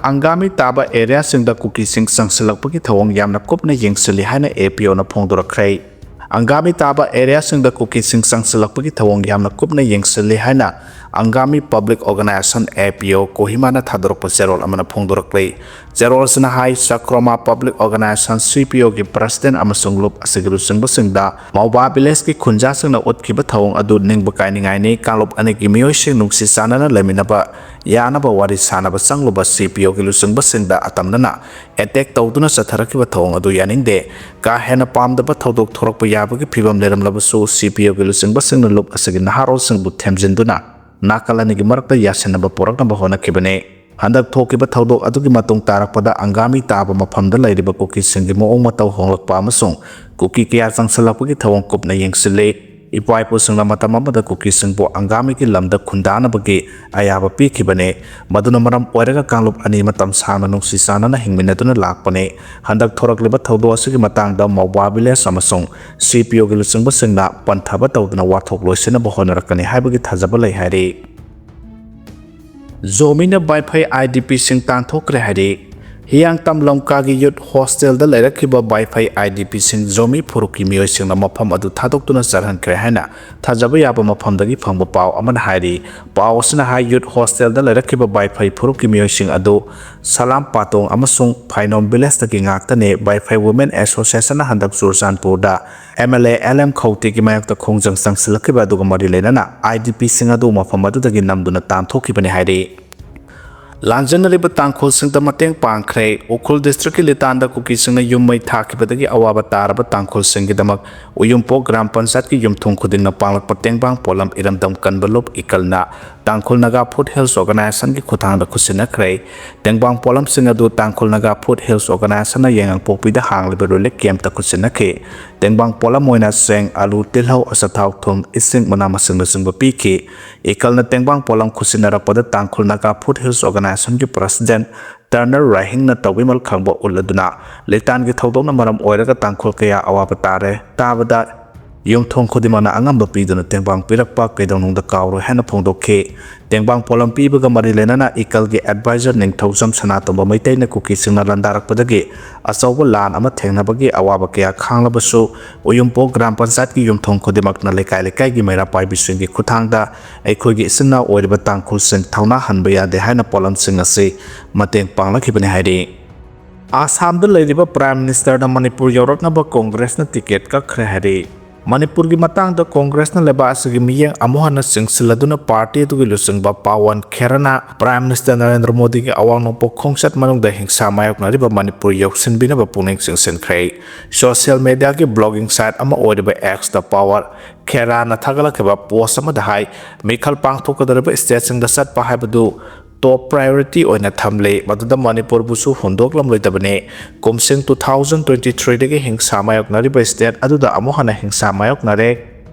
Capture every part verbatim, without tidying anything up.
ꯑꯪꯒꯥꯃꯤ ꯇꯥꯕ ꯑꯦꯔꯤꯌꯥꯁꯤꯡꯗ ꯀꯨꯀꯤꯁꯤꯡ ꯆꯪꯁꯤꯜꯂꯛꯄꯒꯤ ꯊꯧꯑꯣꯡ ꯌꯥꯝꯅ ꯀꯨꯞꯅ ꯌꯦꯡꯁꯤꯜꯂꯤ ꯍꯥꯏꯅ ꯑꯦ ꯄꯤ ꯑꯣꯅ ꯐꯣꯡꯗꯣꯔꯛꯈ꯭ꯔꯦ꯫ ꯑꯪꯒꯥꯃꯤ ꯇꯥꯕ ꯑꯦꯔꯤꯌꯥꯁꯤꯡꯗ ꯀꯨꯀꯤꯁꯤꯡ ꯆꯪꯁꯤꯜꯂꯛꯄꯒꯤ ꯊꯧꯑꯣꯡ ꯌꯥꯝꯅ ꯀꯨꯞꯅ ꯌꯦꯡꯁꯤꯜꯂꯤ ꯍꯥꯏꯅ ꯑꯪꯒꯥꯃꯤ ꯄꯕ꯭ꯂꯤꯛ ꯑꯣꯔꯒꯅꯥꯏꯖꯦꯁꯟ, ꯑꯦ ꯄꯤ ꯑꯣ, ꯀꯣꯍꯤꯃꯥꯅ ꯊꯥꯗꯣꯔꯛꯄ ꯆꯦꯔꯣꯜ ꯑꯃꯅ ꯐꯣꯡꯗꯣꯔꯛꯂꯤ꯫ ꯆꯦꯔꯣꯜ ꯑꯁꯤꯅ ꯍꯥꯏ, ꯆꯀ꯭ꯔꯣꯃꯥ ꯄꯕ꯭ꯂꯤꯛ ꯑꯣꯔꯒꯅꯥꯏꯖꯦꯁꯟ, ꯁꯤ ꯄꯤ ꯑꯣꯒꯤ ꯄ꯭ꯔꯁꯤꯗꯦꯟ ꯑꯃꯁꯨꯡ ꯂꯨꯞ ꯑꯁꯤꯒꯤ ꯂꯨꯆꯤꯡꯕꯁꯤꯡꯗ ꯃꯧꯕꯥ ꯚꯤꯂꯦꯖꯀꯤ ꯈꯨꯟꯖꯥꯁꯤꯡꯅ ꯎꯠꯈꯤꯕ ꯊꯧꯑꯣꯡ ꯑꯗꯨ ꯅꯤꯡꯕ ꯀꯥꯏꯅꯤꯡꯉꯥꯏꯅꯤ꯫ ꯀꯥꯡꯂꯨꯞ ꯑꯅꯤꯒꯤ ꯃꯤꯑꯣꯏꯁꯤꯡ ꯅꯨꯡꯁꯤ ꯆꯥꯟꯅꯅ ꯂꯩꯃꯤꯟꯅꯕ ꯌꯥꯅꯕ ꯋꯥꯔꯤ ꯁꯥꯅꯕ ꯆꯪꯂꯨꯕ ꯁꯤ ꯄꯤ ꯑꯣꯒꯤ ꯂꯨꯆꯤꯡꯕꯁꯤꯡꯗ ꯑꯇꯝꯅꯅ ꯑꯦꯇꯦꯛ ꯇꯧꯗꯨꯅ ꯆꯠꯊꯔꯛꯈꯤꯕ ꯊꯧꯑꯣꯡ ꯑꯗꯨ ꯌꯥꯅꯤꯡꯗꯦ꯫ ꯀꯥ ꯍꯦꯟꯅ ꯄꯥꯝꯗꯕ ꯊꯧꯗꯣꯛ ꯊꯣꯔꯛꯄ ꯌꯥꯕꯒꯤ ꯐꯤꯚꯝ ꯂꯩꯔꯝꯂꯕꯁꯨ, ꯁꯤ ꯄꯤ ꯑꯣꯒꯤ ꯂꯨꯆꯤꯡꯕꯁꯤꯡꯅ ꯂꯨꯞ ꯑꯁꯤꯒꯤ ꯅꯍꯥꯔꯣꯜꯁꯤꯡꯕꯨ ꯊꯦꯝꯖꯤꯟꯗꯨꯅ ꯅꯥꯀꯜ ꯑꯅꯤꯒꯤ ꯃꯔꯛꯇ ꯌꯥꯁꯤꯟꯅꯕ ꯄꯨꯔꯛꯅꯕ ꯍꯣꯠꯅꯈꯤꯕꯅꯤ꯫ ꯍꯟꯗꯛ ꯊꯣꯛꯈꯤꯕ ꯊꯧꯗꯣꯛ ꯑꯗꯨꯒꯤ ꯃꯇꯨꯡ ꯇꯥꯔꯛꯄꯗ ꯑꯪꯒꯥꯃꯤ ꯇꯥꯕ ꯃꯐꯝꯗ ꯂꯩꯔꯤꯕ ꯀꯨꯀꯤꯁꯤꯡꯒꯤ ꯃꯑꯣꯡ ꯃꯇꯧ ꯍꯣꯡꯂꯛꯄ ꯑꯃꯁꯨꯡ ꯀꯨꯀꯤ ꯀꯌꯥ ꯆꯪꯁꯤꯜꯂꯛꯄꯒꯤ ꯊꯧꯑꯣꯡ ꯀꯨꯞꯅ ꯌꯦꯡꯁꯤꯜꯂꯤ꯫ ꯏꯄꯥ ꯏꯄꯨꯁꯤꯡꯅ ꯃꯇꯝ ꯑꯃꯗ ꯀꯨꯀꯤꯁꯤꯡꯕꯨ ꯑꯪꯒꯥꯃꯤꯒꯤ ꯂꯝꯗ ꯈꯨꯟꯗꯥꯅꯕꯒꯤ ꯑꯌꯥꯕ ꯄꯤꯈꯤꯕꯅꯤ꯫ ꯃꯗꯨꯅ ꯃꯔꯝ ꯑꯣꯏꯔꯒ ꯀꯥꯡꯂꯨꯞ ꯑꯅꯤ ꯃꯇꯝ ꯁꯥꯡꯅ ꯅꯨꯡꯁꯤ ꯆꯥꯟꯅꯅ ꯍꯤꯡꯃꯤꯟꯅꯗꯨꯅ ꯂꯥꯛꯄꯅꯤ꯫ ꯍꯟꯗꯛ ꯊꯣꯔꯛꯂꯤꯕ ꯊꯧꯗꯣꯛ ꯑꯁꯤꯒꯤ ꯃꯇꯥꯡꯗ ꯃꯧꯕꯥ ꯚꯤꯂꯦꯖ ꯑꯃꯁꯨꯡ ꯁꯤ ꯄꯤ ꯑꯣꯒꯤ ꯂꯨꯆꯤꯡꯕꯁꯤꯡꯅ ꯄꯟꯊꯕ ꯇꯧꯗꯨꯅ ꯋꯥꯊꯣꯛ ꯂꯣꯏꯁꯤꯟꯅꯕ ꯍꯣꯠꯅꯔꯛꯀꯅꯤ ꯍꯥꯏꯕꯒꯤ ꯊꯥꯖꯕ ꯂꯩ ꯍꯥꯏꯔꯤ꯫ ꯖꯣꯃꯤꯅ ꯕꯥꯏꯐꯩ ꯑꯥꯏ ꯗꯤ ꯄꯤꯁꯤꯡ ꯇꯥꯟꯊꯣꯛꯈ꯭ꯔꯦ ꯍꯥꯏꯔꯤ꯫ ꯍꯤꯌꯥꯡꯇꯝ ꯂꯝꯀꯥꯒꯤ ꯌꯨꯠ ꯍꯣꯁꯇꯦꯜꯗ ꯂꯩꯔꯛꯈꯤꯕ ꯕꯥꯏꯐꯩ ꯑꯥꯏ ꯗꯤ ꯄꯤꯁꯤꯡ ꯖꯣꯃꯤ ꯐꯨꯔꯨꯞꯀꯤ ꯃꯤꯑꯣꯏꯁꯤꯡꯅ ꯃꯐꯝ ꯑꯗꯨ ꯊꯥꯗꯣꯛꯇꯨꯅ ꯆꯠꯍꯟꯈ꯭ꯔꯦ ꯍꯥꯏꯅ ꯊꯥꯖꯕ ꯌꯥꯕ ꯃꯐꯝꯗꯒꯤ ꯐꯪꯕ ꯄꯥꯎ ꯑꯃꯅ ꯍꯥꯏꯔꯤ꯫ ꯄꯥꯎ ꯑꯁꯤꯅ ꯍꯥꯏ, ꯌꯨꯠ ꯍꯣꯁꯇꯦꯜꯗ ꯂꯩꯔꯛꯈꯤꯕ ꯕꯥꯏꯐꯩ ꯐꯨꯔꯨꯞꯀꯤ ꯃꯤꯑꯣꯏꯁꯤꯡ ꯑꯗꯨ ꯁꯂꯥꯝ ꯄꯥꯇꯣꯡ ꯑꯃꯁꯨꯡ ꯐꯥꯏꯅꯣꯝ ꯚꯤꯂꯦꯖꯇꯒꯤ ꯉꯥꯛꯇꯅꯤ꯫ ꯕꯥꯏꯐꯩ ꯋꯨꯃꯦꯟ ꯑꯦꯁꯣꯁꯤꯌꯦꯁꯟꯅ ꯍꯟꯗꯛ ꯆꯨꯔꯆꯥꯟꯄꯨꯔꯗ M L A L M ꯈꯧꯇꯦꯒꯤ ꯃꯥꯌꯣꯛꯇ ꯈꯣꯡꯖꯪ ꯆꯪꯁꯤꯜꯂꯛꯈꯤꯕ ꯑꯗꯨꯒ ꯃꯔꯤ ꯂꯩꯅꯅ ꯑꯥꯏ ꯗꯤ ꯄꯤꯁꯤꯡ ꯑꯗꯨ ꯃꯐꯝ ꯑꯗꯨꯗꯒꯤ ꯅꯝꯗꯨꯅ ꯇꯥꯟꯊꯣꯛꯈꯤꯕꯅꯤ ꯍꯥꯏꯔꯤ꯫ ꯂꯥꯟꯖꯦꯟꯅꯔꯤꯕ ꯇꯥꯡꯈꯨꯜꯁꯤꯡꯗ ꯃꯇꯦꯡ ꯄꯥꯡꯈ꯭ꯔꯦ꯫ ꯎꯈ꯭ꯔꯨꯜ ꯗꯤꯁꯇ꯭ꯔꯤꯛꯀꯤ ꯂꯤꯇꯥꯟꯗ ꯀꯨꯀꯤꯁꯤꯡꯅ ꯌꯨꯝ ꯃꯩ ꯊꯥꯈꯤꯕꯗꯒꯤ ꯑꯋꯥꯕ ꯇꯥꯔꯕ ꯇꯥꯡꯈꯨꯜꯁꯤꯡꯒꯤꯗꯃꯛ ꯎꯌꯨꯝꯄꯣꯛ ꯒ꯭ꯔꯥꯝ ꯄꯟꯆꯥꯌꯠꯀꯤ ꯌꯨꯝꯊꯣꯡ ꯈꯨꯗꯤꯡꯅ ꯄꯥꯡꯂꯛꯄ ꯇꯦꯡꯕꯥꯡ ꯄꯣꯠꯂꯝ ꯏꯔꯝꯗꯝ ꯀꯟꯕ ꯂꯨꯞ ꯏꯀꯜꯅ ꯇꯥꯡꯈꯨꯜ ꯅꯥꯒꯥ ꯐꯨꯗ ꯍꯤꯜꯁ ꯑꯣꯔꯒꯅꯥꯏꯖꯦꯁꯟꯒꯤ ꯈꯨꯠꯊꯥꯡꯗ ꯈꯨꯠꯁꯤꯟꯅꯈ꯭ꯔꯦ꯫ ꯇꯦꯡꯕꯥꯡ ꯄꯣꯠꯂꯝꯁꯤꯡ ꯑꯗꯨ ꯇꯥꯡꯈꯨꯜ ꯅꯥꯒꯥ ꯐꯨꯗ ꯍꯤꯜꯁ ꯑꯣꯔꯒꯅꯥꯏꯖꯦꯁꯟꯅ ꯌꯥꯏꯉꯪꯄꯣꯛꯄꯤꯗ ꯍꯥꯡꯂꯤꯕ ꯔꯤꯂꯤꯐ ꯀꯦꯝꯞꯇ ꯈꯨꯠꯁꯤꯟꯅꯈꯤ꯫ ꯇꯦꯡꯕꯥꯡ ꯄꯣꯠꯂꯝ ꯑꯣꯏꯅ ꯆꯦꯡ, ꯑꯂꯨ, ꯇꯤꯜꯍꯧ, ꯑꯆꯥꯊꯥꯎ, ꯊꯨꯝ, ꯏꯁꯤꯡ, ꯃꯅꯥ ꯃꯁꯤꯡꯅꯆꯤꯡꯕ ꯄꯤꯈꯤ꯫ ꯏꯀꯜꯅ ꯇꯦꯡꯕꯥꯡ ꯄꯣꯠꯂꯝ ꯈꯨꯠꯁꯤꯟꯅꯔꯛꯄꯗ ꯇꯥꯡꯈꯨꯜ ꯅꯥꯒꯥ ꯐꯨꯗ ꯍꯤꯜꯁ ꯑꯣꯔꯒꯅꯥꯏꯖꯦꯁꯟꯒꯤ ꯄ꯭ꯔꯁꯤꯗꯦꯟ ꯇꯔꯅꯔ ꯔꯥꯏꯍꯤꯡꯅ ꯇꯧꯕꯤꯃꯜ ꯈꯪꯕ ꯎꯠꯂꯗꯨꯅ ꯂꯤꯇꯥꯟꯒꯤ ꯊꯧꯗꯣꯛꯅ ꯃꯔꯝ ꯑꯣꯏꯔꯒ ꯇꯥꯡꯈꯨꯜ ꯀꯌꯥ ꯑꯋꯥꯕ ꯇꯥꯔꯦ꯫ ꯇꯥꯕꯗ ꯌꯨꯝꯊꯣꯡ ꯈꯨꯗꯤꯡꯃꯛꯅ ꯑꯉꯝꯕ ꯄꯤꯗꯨꯅ ꯇꯦꯡꯕꯥꯡ ꯄꯤꯔꯛꯄ ꯀꯩꯗꯧꯅꯨꯡꯗ ꯀꯥꯎꯔꯣꯏ ꯍꯥꯏꯅ ꯐꯣꯡꯗꯣꯛꯈꯤ꯫ ꯇꯦꯡꯕꯥꯡ ꯄꯣꯠꯂꯝ ꯄꯤꯕꯒ ꯃꯔꯤ ꯂꯩꯅꯅ ꯏꯀꯜꯒꯤ ꯑꯦꯗꯚꯥꯏꯖꯔ ꯅꯤꯡꯊꯧꯖꯝ ꯁꯅꯥꯇꯣꯝꯕ ꯃꯩꯇꯩꯅ ꯀꯨꯀꯤꯁꯤꯡꯅ ꯂꯥꯟꯗꯥꯔꯛꯄꯗꯒꯤ ꯑꯆꯧꯕ ꯂꯥꯟ ꯑꯃ ꯊꯦꯡꯅꯕꯒꯤ ꯑꯋꯥꯕ ꯀꯌꯥ ꯈꯥꯡꯂꯕꯁꯨ, ꯎꯌꯨꯝꯄꯣꯛ ꯒ꯭ꯔꯥꯝ ꯄꯟꯆꯥꯌꯠꯀꯤ ꯌꯨꯝꯊꯣꯡ ꯈꯨꯗꯤꯡꯃꯛꯅ ꯂꯩꯀꯥꯏ ꯂꯩꯀꯥꯏꯒꯤ ꯃꯩꯔꯥ ꯄꯥꯏꯕꯤꯁꯤꯡꯒꯤ ꯈꯨꯠꯊꯥꯡꯗ ꯑꯩꯈꯣꯏꯒꯤ ꯏꯆꯤꯟ ꯏꯅꯥꯎ ꯑꯣꯏꯔꯤꯕ ꯇꯥꯡꯈꯨꯜꯁꯤꯡ ꯊꯧꯅꯥ ꯍꯟꯕ ꯌꯥꯗꯦ ꯍꯥꯏꯅ ꯄꯣꯠꯂꯝꯁꯤꯡ ꯑꯁꯤ ꯃꯇꯦꯡ ꯄꯥꯡꯂꯛꯈꯤꯕꯅꯤ ꯍꯥꯏꯔꯤ꯫ ꯑꯁꯥꯝꯗ ꯂꯩꯔꯤꯕ ꯄ꯭ꯔꯥꯏꯝ ꯃꯤꯅꯤꯁꯇꯔꯗ ꯃꯅꯤꯄꯨꯔ ꯌꯧꯔꯛꯅꯕ ꯀꯣꯡꯒ꯭ꯔꯦꯁꯅ ꯇꯤꯀꯦꯠ ꯀꯛꯈ꯭ꯔꯦ ꯍꯥꯏꯔꯤ꯫ ꯃꯅꯤꯄꯨꯔꯒꯤ ꯃꯇꯥꯡꯗ ꯀꯣꯡꯒ꯭ꯔꯦꯁꯅ ꯂꯩꯕꯥꯛ ꯑꯁꯤꯒꯤ ꯃꯤꯠꯌꯦꯡ ꯑꯃꯨꯛ ꯍꯟꯅ ꯆꯤꯡꯁꯤꯜꯂꯗꯨꯅ ꯄꯥꯔꯇꯤ ꯑꯗꯨꯒꯤ ꯂꯨꯆꯤꯡꯕ ꯄꯥꯋꯟ ꯈꯦꯔꯥꯅ ꯄ꯭ꯔꯥꯏꯝ ꯃꯤꯅꯤꯁꯇꯔ ꯅꯔꯦꯟꯗ꯭ꯔ ꯃꯣꯗꯤꯒꯤ ꯑꯋꯥꯡ ꯅꯣꯡꯄꯣꯛ ꯈꯣꯡꯆꯠ ꯃꯅꯨꯡꯗ ꯍꯤꯡꯁꯥ ꯃꯥꯌꯣꯛꯅꯔꯤꯕ ꯃꯅꯤꯄꯨꯔ ꯌꯧꯁꯤꯟꯕꯤꯅꯕ ꯄꯨꯛꯅꯤꯡ ꯆꯤꯡꯁꯤꯟꯈ꯭ꯔꯦ꯫ ꯁꯣꯁꯤꯌꯦꯜ ꯃꯤꯗꯤꯌꯥꯒꯤ ꯕ꯭ꯂꯣꯒꯤꯡ ꯁꯥꯏꯠ ꯑꯃ ꯑꯣꯏꯔꯤꯕ ꯑꯦꯛꯁꯇ ꯄꯥꯋꯟ ꯈꯦꯔꯥꯅ ꯊꯥꯒꯠꯂꯛꯈꯤꯕ ꯄꯣꯁ ꯑꯃꯗ ꯍꯥꯏ, ꯃꯤꯈꯜ ꯄꯥꯡꯊꯣꯛꯀꯗꯧꯔꯤꯕ ꯁ꯭ꯇꯦꯠꯁꯤꯡꯗ ꯆꯠꯄ ꯍꯥꯏꯕꯗꯨ ꯇꯣꯞ ꯄ꯭ꯔꯥꯏꯌꯣꯔꯤꯇꯤ ꯑꯣꯏꯅ ꯊꯝꯂꯤ꯫ ꯃꯗꯨꯗ ꯃꯅꯤꯄꯨꯔꯕꯨꯁꯨ ꯍꯨꯟꯗꯣꯛꯂꯝꯂꯣꯏꯗꯕꯅꯤ꯫ ꯀꯨꯝꯁꯤꯡ two thousand twenty threeꯗꯒꯤ ꯍꯤꯡꯁꯥ ꯃꯥꯌꯣꯛꯅꯔꯤꯕ ꯁ꯭ꯇꯦꯠ ꯑꯗꯨꯗ ꯑꯃꯨꯛ ꯍꯟꯅ ꯍꯤꯡꯁꯥ ꯃꯥꯌꯣꯛꯅꯔꯦ꯫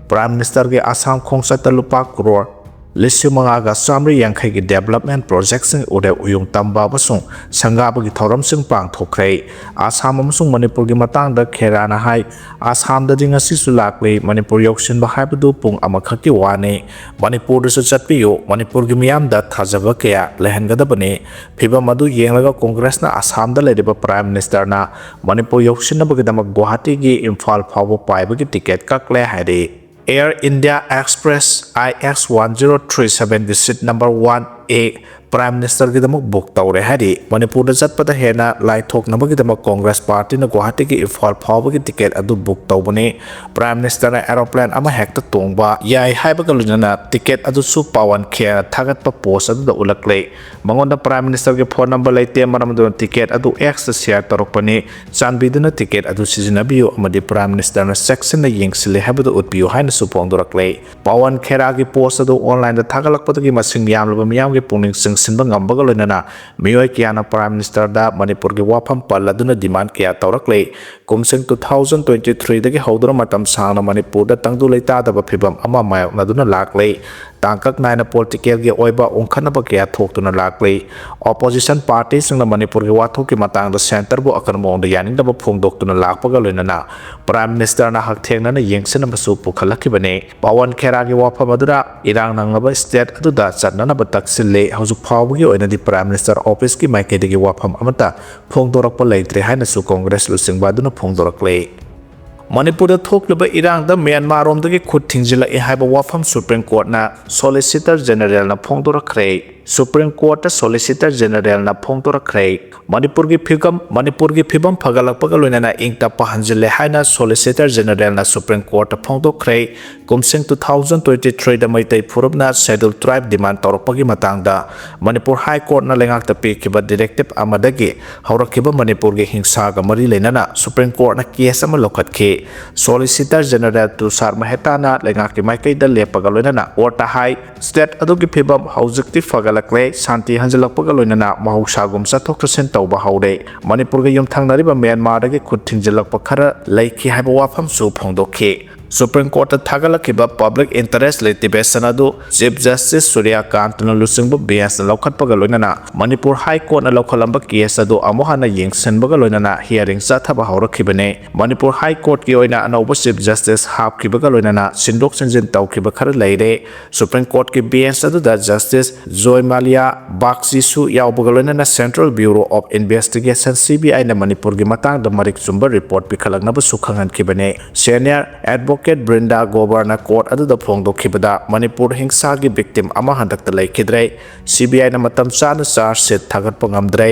ꯄ꯭ꯔꯥꯏꯝ ꯃꯤꯅꯤꯁꯇꯔꯒꯤ ꯑꯁꯥꯝ ꯈꯣꯡꯆꯠꯇ ꯂꯨꯄꯥ ꯀ꯭ꯔꯣꯔ ꯂꯤꯁꯤꯡ ꯃꯉꯥꯒ ꯆꯥꯃꯔꯤ ꯌꯥꯡꯈꯩꯒꯤ ꯗꯦꯕꯂꯞꯃꯦꯟ ꯄ꯭ꯔꯣꯖꯦꯛꯁꯤꯡ, ꯎꯔꯦꯞ ꯎꯌꯨꯡ ꯇꯝꯕ ꯑꯃꯁꯨꯡ ꯁꯪꯒꯥꯕꯒꯤ ꯊꯧꯔꯝꯁꯤꯡ ꯄꯥꯡꯊꯣꯛꯈ꯭ꯔꯦ꯫ ꯑꯁꯥꯝ ꯑꯃꯁꯨꯡ ꯃꯅꯤꯄꯨꯔꯒꯤ ꯃꯇꯥꯡꯗ ꯈꯦꯔꯥꯅ ꯍꯥꯏ, ꯑꯁꯥꯝꯗꯗꯤ ꯉꯁꯤꯁꯨ ꯂꯥꯛꯂꯤ꯫ ꯃꯅꯤꯄꯨꯔ ꯌꯧꯁꯤꯟꯕ ꯍꯥꯏꯕꯗꯨ ꯄꯨꯡ ꯑꯃꯈꯛꯀꯤ ꯋꯥꯅꯤ꯫ ꯃꯅꯤꯄꯨꯔꯗꯁꯨ ꯆꯠꯄꯤꯌꯨ꯫ ꯃꯅꯤꯄꯨꯔꯒꯤ ꯃꯤꯌꯥꯝꯗ ꯊꯥꯖꯕ ꯀꯌꯥ ꯂꯩꯍꯟꯒꯗꯕꯅꯤ꯫ ꯐꯤꯚꯝ ꯑꯗꯨ ꯌꯦꯡꯂꯒ ꯀꯣꯡꯒ꯭ꯔꯦꯁꯅ ꯑꯁꯥꯝꯗ ꯂꯩꯔꯤꯕ ꯄ꯭ꯔꯥꯏꯝ ꯃꯤꯅꯤꯁꯇꯔꯅ ꯃꯅꯤꯄꯨꯔ ꯌꯧꯁꯤꯟꯅꯕꯒꯤꯗꯃꯛ ꯒꯨꯋꯥꯍꯥꯇꯤꯒꯤ ꯏꯝꯐꯥꯜ ꯐꯥꯎꯕ ꯄꯥꯏꯕꯒꯤ ꯇꯤꯀꯦꯠ ꯀꯛꯂꯦ ꯍꯥꯏꯔꯤ꯫ Air India Express I X one zero three sevenꯒꯤ seat number one A prime ꯃꯤꯅꯤꯁꯇꯔꯒꯤꯗꯃꯛ ꯕꯨꯛ ꯇꯧꯔꯦ ꯍꯥꯏꯔꯤ꯫ ꯃꯅꯤꯄꯨꯔꯗ ꯆꯠꯄꯗ ꯍꯦꯟꯅ ꯂꯥꯏꯊꯣꯛꯅꯕꯒꯤꯗꯃꯛ ꯀꯣꯡꯒ꯭ꯔꯦꯁ ꯄꯥꯔꯇꯤꯅ ꯒꯨꯋꯥꯍꯥꯇꯤꯒꯤ ꯏꯝꯐꯥꯜ ꯐꯥꯎꯕꯒꯤ ꯇꯤꯀꯦꯠ ꯑꯗꯨ ꯕꯨꯛ ꯇꯧꯕꯅꯤ꯫ ꯄ꯭ꯔꯥꯏꯝ ꯃꯤꯅꯤꯁꯇꯔꯅ ꯑꯦꯔꯣꯄ꯭ꯂꯦꯟ ꯑꯃ ꯍꯦꯛꯇ ꯇꯣꯡꯕ ꯌꯥꯏ ꯍꯥꯏꯕꯒ ꯂꯣꯏꯅꯅ ꯇꯤꯀꯦꯠ ꯑꯗꯨꯁꯨ ꯄꯥꯋꯟ ꯈꯦꯔꯥꯅ ꯊꯥꯒꯠꯄ ꯄꯣꯁ ꯑꯗꯨꯗ ꯎꯠꯂꯛꯂꯦ꯫ ꯃꯉꯣꯟꯗ ꯄ꯭ꯔꯥꯏꯝ ꯃꯤꯅꯤꯁꯇꯔꯒꯤ ꯐꯣꯟ ꯅꯝꯕꯔ ꯂꯩꯇꯦ, ꯃꯔꯝ ꯑꯗꯨꯅ ꯇꯤꯀꯦꯠ ꯑꯗꯨ ꯑꯦꯛꯁꯇ ꯁꯤꯌꯔ ꯇꯧꯔꯛꯄꯅꯤ꯫ ꯆꯥꯟꯕꯤꯗꯨꯅ ꯇꯤꯀꯦꯠ ꯑꯗꯨ ꯁꯤꯖꯤꯟꯅꯕꯤꯌꯨ ꯑꯃꯗꯤ ꯄ꯭ꯔꯥꯏꯝ ꯃꯤꯅꯤꯁꯇꯔꯅ ꯆꯦꯛꯁꯤꯟꯅ ꯌꯦꯡꯁꯤꯜꯂꯦ ꯍꯥꯏꯕꯗꯨ ꯎꯠꯄꯤꯌꯨ ꯍꯥꯏꯅꯁꯨ ꯐꯣꯡꯗꯣꯔꯛꯂꯦ꯫ ꯄꯥꯋꯟ ꯈꯦꯔꯥꯒꯤ ꯄꯣꯁ ꯑꯗꯨ ꯑꯣꯟꯂꯥꯏꯟꯗ ꯊꯥꯒꯠꯂꯛꯄꯗꯒꯤ ꯃꯁꯤꯡ ꯌꯥꯝꯂꯕ ꯃꯤꯌꯥꯝꯒꯤ ꯄꯨꯛꯅꯤꯡ ꯆꯤꯡꯁꯤꯟꯕ ꯉꯝꯕꯒ ꯂꯣꯏꯅꯅ ꯃꯤꯑꯣꯏ ꯀꯌꯥꯅ ꯄ꯭ꯔꯥꯏꯝ ꯃꯤꯅꯤꯁꯇꯔꯗ ꯃꯅꯤꯄꯨꯔꯒꯤ ꯋꯥꯐꯝ ꯄꯜꯂꯗꯨꯅ ꯗꯤꯃꯥꯟ ꯀꯌꯥ ꯇꯧꯔꯛꯂꯦ꯫ ꯀꯨꯝꯁꯤꯡ two thousand twenty threeꯗꯒꯤ ꯍꯧꯗꯨꯅ ꯃꯇꯝ ꯁꯥꯡꯅ ꯃꯅꯤꯄꯨꯔꯗ ꯇꯪꯗꯨ ꯂꯩꯇꯥꯗꯕ ꯐꯤꯚꯝ ꯑꯃ ꯃꯥꯌꯣꯛꯅꯗꯨꯅ ꯂꯥꯛꯂꯦ꯫ ꯇꯥꯡꯀꯛ ꯅꯥꯏꯅ ꯄꯣꯂꯤꯇꯤꯀꯦꯜꯒꯤ ꯑꯣꯏꯕ ꯎꯪꯈꯠꯅꯕ ꯀꯌꯥ ꯊꯣꯛꯇꯨꯅ ꯂꯥꯛꯂꯤ꯫ ꯑꯣꯄꯣꯖꯤꯁꯟ ꯄꯥꯔꯇꯤꯁꯤꯡꯅ ꯃꯅꯤꯄꯨꯔꯒꯤ ꯋꯥꯊꯣꯛꯀꯤ ꯃꯇꯥꯡꯗ ꯁꯦꯟꯇꯔꯕꯨ ꯑꯀꯟꯕ ꯃꯑꯣꯡꯗ ꯌꯥꯅꯤꯡꯗꯕ ꯐꯣꯡꯗꯣꯛꯇꯨꯅ ꯂꯥꯛꯄꯒ ꯂꯣꯏꯅꯅ ꯄ꯭ꯔꯥꯏꯝ ꯃꯤꯅꯤꯁꯇꯔꯅ ꯍꯛꯊꯦꯡꯅꯅ ꯌꯦꯡꯁꯤꯟꯅꯕꯁꯨ ꯄꯨꯈꯠꯂꯛꯈꯤꯕꯅꯤ꯫ ꯄꯋꯟ ꯈꯦꯔꯥꯒꯤ ꯋꯥꯐꯝ ꯑꯗꯨꯅ ꯏꯔꯥꯡ ꯅꯪꯂꯕ ꯁ꯭ꯇꯦꯠ ꯑꯗꯨꯗ ꯆꯠꯅꯅꯕ ꯇꯛꯁꯤꯜꯂꯤ꯫ ꯍꯧꯖꯤꯛ ꯐꯥꯎꯕꯒꯤ ꯑꯣꯏꯅꯗꯤ ꯄ꯭ꯔꯥꯏꯝ ꯃꯤꯅꯤꯁꯇꯔ ꯑꯣꯐꯤꯁꯀꯤ ꯃꯥꯏꯀꯩꯗꯒꯤ ꯋꯥꯐꯝ ꯑꯃꯠꯇ ꯐꯣꯡꯗꯣꯔꯛꯄ ꯂꯩꯇ꯭ꯔꯦ ꯍꯥꯏꯅꯁꯨ ꯀꯣꯡꯒ꯭ꯔꯦꯁ ꯂꯨꯆꯤꯡꯕ ꯑꯗꯨꯅ ꯐꯣꯡꯗꯣꯔꯛꯂꯤ꯫ ꯃꯅꯤꯄꯨꯔꯗ ꯊꯣꯛꯂꯤꯕ ꯏꯔꯥꯡꯗ ꯃ꯭ꯌꯥꯟꯃꯥꯔꯔꯣꯝꯗꯒꯤ ꯈꯨꯠ ꯊꯤꯡꯖꯤꯜꯂꯛꯏ ꯍꯥꯏꯕ ꯋꯥꯐꯝ ꯁꯨꯄ꯭ꯔꯤꯝ ꯀꯣꯔꯠꯅ ꯁꯣꯂꯤꯁꯤꯇꯔ ꯖꯦꯅꯔꯦꯜꯅ ꯐꯣꯡꯗꯣꯔꯛꯈ꯭ꯔꯦ꯫ ꯁꯨꯄ꯭ꯔꯤꯝ ꯀꯣꯔꯠꯇ ꯁꯣꯂꯤꯁꯤꯇꯔ ꯖꯦꯅꯔꯦꯜꯅ ꯐꯣꯡꯗꯣꯔꯛꯈ꯭ꯔꯦ꯫ ꯃꯅꯤꯄꯨꯔꯒꯤ ꯐꯤꯕꯝ, ꯃꯅꯤꯄꯨꯔꯒꯤ ꯐꯤꯕꯝ ꯐꯒꯠꯂꯛꯄꯒ ꯂꯣꯏꯅꯅ ꯏꯪ ꯇꯞꯄ ꯍꯟꯖꯤꯜꯂꯦ ꯍꯥꯏꯅ ꯁꯣꯂꯤꯁꯤꯇꯔ ꯖꯦꯅꯔꯦꯜꯅ ꯁꯨꯄ꯭ꯔꯤꯝ ꯀꯣꯔꯠꯇ ꯐꯣꯡꯗꯣꯛꯈ꯭ꯔꯦ꯫ ꯀꯨꯝꯁꯤꯡ two thousand twenty threeꯗ ꯃꯩꯇꯩ ꯐꯨꯔꯨꯞꯅ ꯁꯦꯗ꯭ꯌꯨꯜ ꯇ꯭ꯔꯥꯏꯕ ꯗꯤꯃꯥꯟ ꯇꯧꯔꯛꯄꯒꯤ ꯃꯇꯥꯡꯗ ꯃꯅꯤꯄꯨꯔ ꯍꯥꯏ ꯀꯣꯔꯠꯅ ꯂꯩꯉꯥꯛꯇ ꯄꯤꯈꯤꯕ ꯗꯤꯔꯦꯛꯇꯤꯞ ꯑꯃꯗꯒꯤ ꯍꯧꯔꯛꯈꯤꯕ ꯃꯅꯤꯄꯨꯔꯒꯤ ꯍꯤꯡꯁꯥꯒ ꯃꯔꯤ ꯂꯩꯅꯅ ꯁꯨꯄ꯭ꯔꯤꯝ ꯀꯣꯔꯠꯅ ꯀꯦꯁ ꯑꯃ ꯂꯧꯈꯠꯈꯤ꯫ ꯁꯣꯂꯤꯁꯤꯇꯔ ꯖꯦꯅꯔꯦꯜ ꯇꯨꯁꯥꯔ ꯃꯦꯍꯇꯥꯅ ꯂꯩꯉꯥꯛꯀꯤ ꯃꯥꯏꯀꯩꯗ ꯂꯦꯞꯄꯒ ꯂꯣꯏꯅꯅ ꯀꯣꯔꯠꯇ ꯍꯥꯏ, ꯁ꯭ꯇꯦꯠ ꯑꯗꯨꯒꯤ ꯐꯤꯕꯝ ꯍꯧꯖꯤꯛꯇꯤ ꯐꯒꯠꯂꯛꯂꯦ, ꯁꯥꯟꯇꯤ ꯍꯟꯖꯤꯜꯂꯛꯄꯒ ꯂꯣꯏꯅꯅ ꯃꯍꯧꯁꯥꯒꯨꯝ ꯆꯠꯊꯣꯛ ꯆꯠꯁꯤꯟ ꯇꯧꯕ ꯍꯧꯔꯦ꯫ ꯃꯅꯤꯄꯨꯔꯒ ꯌꯨꯝꯊꯪꯅꯔꯤꯕ ꯃ꯭ꯌꯥꯟꯃꯥꯔꯗꯒꯤ ꯈꯨꯠ ꯊꯤꯡꯖꯤꯜꯂꯛꯄ ꯈꯔ ꯂꯩꯈꯤ ꯍꯥꯏꯕ ꯋꯥꯐꯝꯁꯨ ꯐꯣꯡꯗꯣꯛꯈꯤ꯫ ꯁꯨꯄ꯭ꯔꯤꯝ ꯀꯣꯔꯠꯇ ꯊꯥꯒꯠꯂꯛꯈꯤꯕ ꯄꯕ꯭ꯂꯤꯛ ꯏꯟꯇꯔꯦꯁ ꯂꯤꯇꯤꯒꯦꯁꯟ ꯑꯗꯨ ꯆꯤꯐ ꯖꯁꯇꯤꯁ ꯁꯨꯔ꯭ꯌꯀꯥꯟꯇꯅ ꯂꯨꯆꯤꯡꯕ ꯕꯦꯟꯆꯅ ꯂꯧꯈꯠꯄꯒ ꯂꯣꯏꯅꯅ ꯃꯅꯤꯄꯨꯔ ꯍꯥꯏ ꯀꯣꯔꯠꯅ ꯂꯧꯈꯠꯂꯝꯕ ꯀꯦꯁ ꯑꯗꯨ ꯑꯃꯨꯛ ꯍꯟꯅ ꯌꯦꯡꯁꯤꯟꯕꯒ ꯂꯣꯏꯅꯅ ꯍꯤꯌꯥꯔꯤꯡ ꯆꯠꯊꯕ ꯍꯧꯔꯛꯈꯤꯕꯅꯤ꯫ ꯃꯅꯤꯄꯨꯔ ꯍꯥꯏ ꯀꯣꯔꯠꯀꯤ ꯑꯣꯏꯅ ꯑꯅꯧꯕ ꯆꯤꯐ ꯖꯁꯇꯤꯁ ꯍꯥꯞꯈꯤꯕꯒ ꯂꯣꯏꯅꯅ ꯁꯤꯟꯗꯣꯛ ꯁꯤꯟꯖꯤꯟ ꯇꯧꯈꯤꯕ ꯈꯔ ꯂꯩꯔꯦ꯫ ꯁꯨꯄ꯭ꯔꯤꯝ ꯀꯣꯔꯠꯀꯤ ꯕꯦꯟꯆ ꯑꯗꯨꯗ ꯖꯁꯇꯤꯁ ꯖꯣꯏ ꯃꯥꯂꯤꯌꯥ ꯕꯥꯒꯆꯤꯁꯨ ꯌꯥꯎꯕꯒ ꯂꯣꯏꯅꯅ central bureau of investigation, C B ꯑꯥꯏꯅ ꯃꯅꯤꯄꯨꯔꯒꯤ ꯃꯇꯥꯡꯗ ꯃꯔꯤꯛ ꯆꯨꯝꯕ ꯔꯤꯄꯣꯔꯠ ꯄꯤꯈꯠꯂꯛꯅꯕꯁꯨ ꯈꯪꯍꯟꯈꯤꯕꯅꯤ꯫ ꯁꯦꯅꯤꯌꯔ ꯑꯦꯗꯚꯣꯀꯦꯠ ꯕ꯭ꯔꯤꯟꯗꯥ ꯒꯣꯕꯔꯅ ꯀꯣꯔꯠ ꯑꯗꯨꯗ ꯐꯣꯡꯗꯣꯛꯈꯤꯕꯗ, ꯃꯅꯤꯄꯨꯔ ꯍꯤꯡꯁꯥꯒꯤ ꯚꯤꯛꯇꯤꯝ ꯑꯃ ꯍꯟꯗꯛꯇ ꯂꯩꯈꯤꯗ꯭ꯔꯦ꯫ ꯁꯤ ꯕꯤ ꯑꯥꯏꯅ ꯃꯇꯝ ꯆꯥꯅ ꯆꯥꯔꯖ ꯁꯤꯠ ꯊꯥꯒꯠꯄ ꯉꯝꯗ꯭ꯔꯦ꯫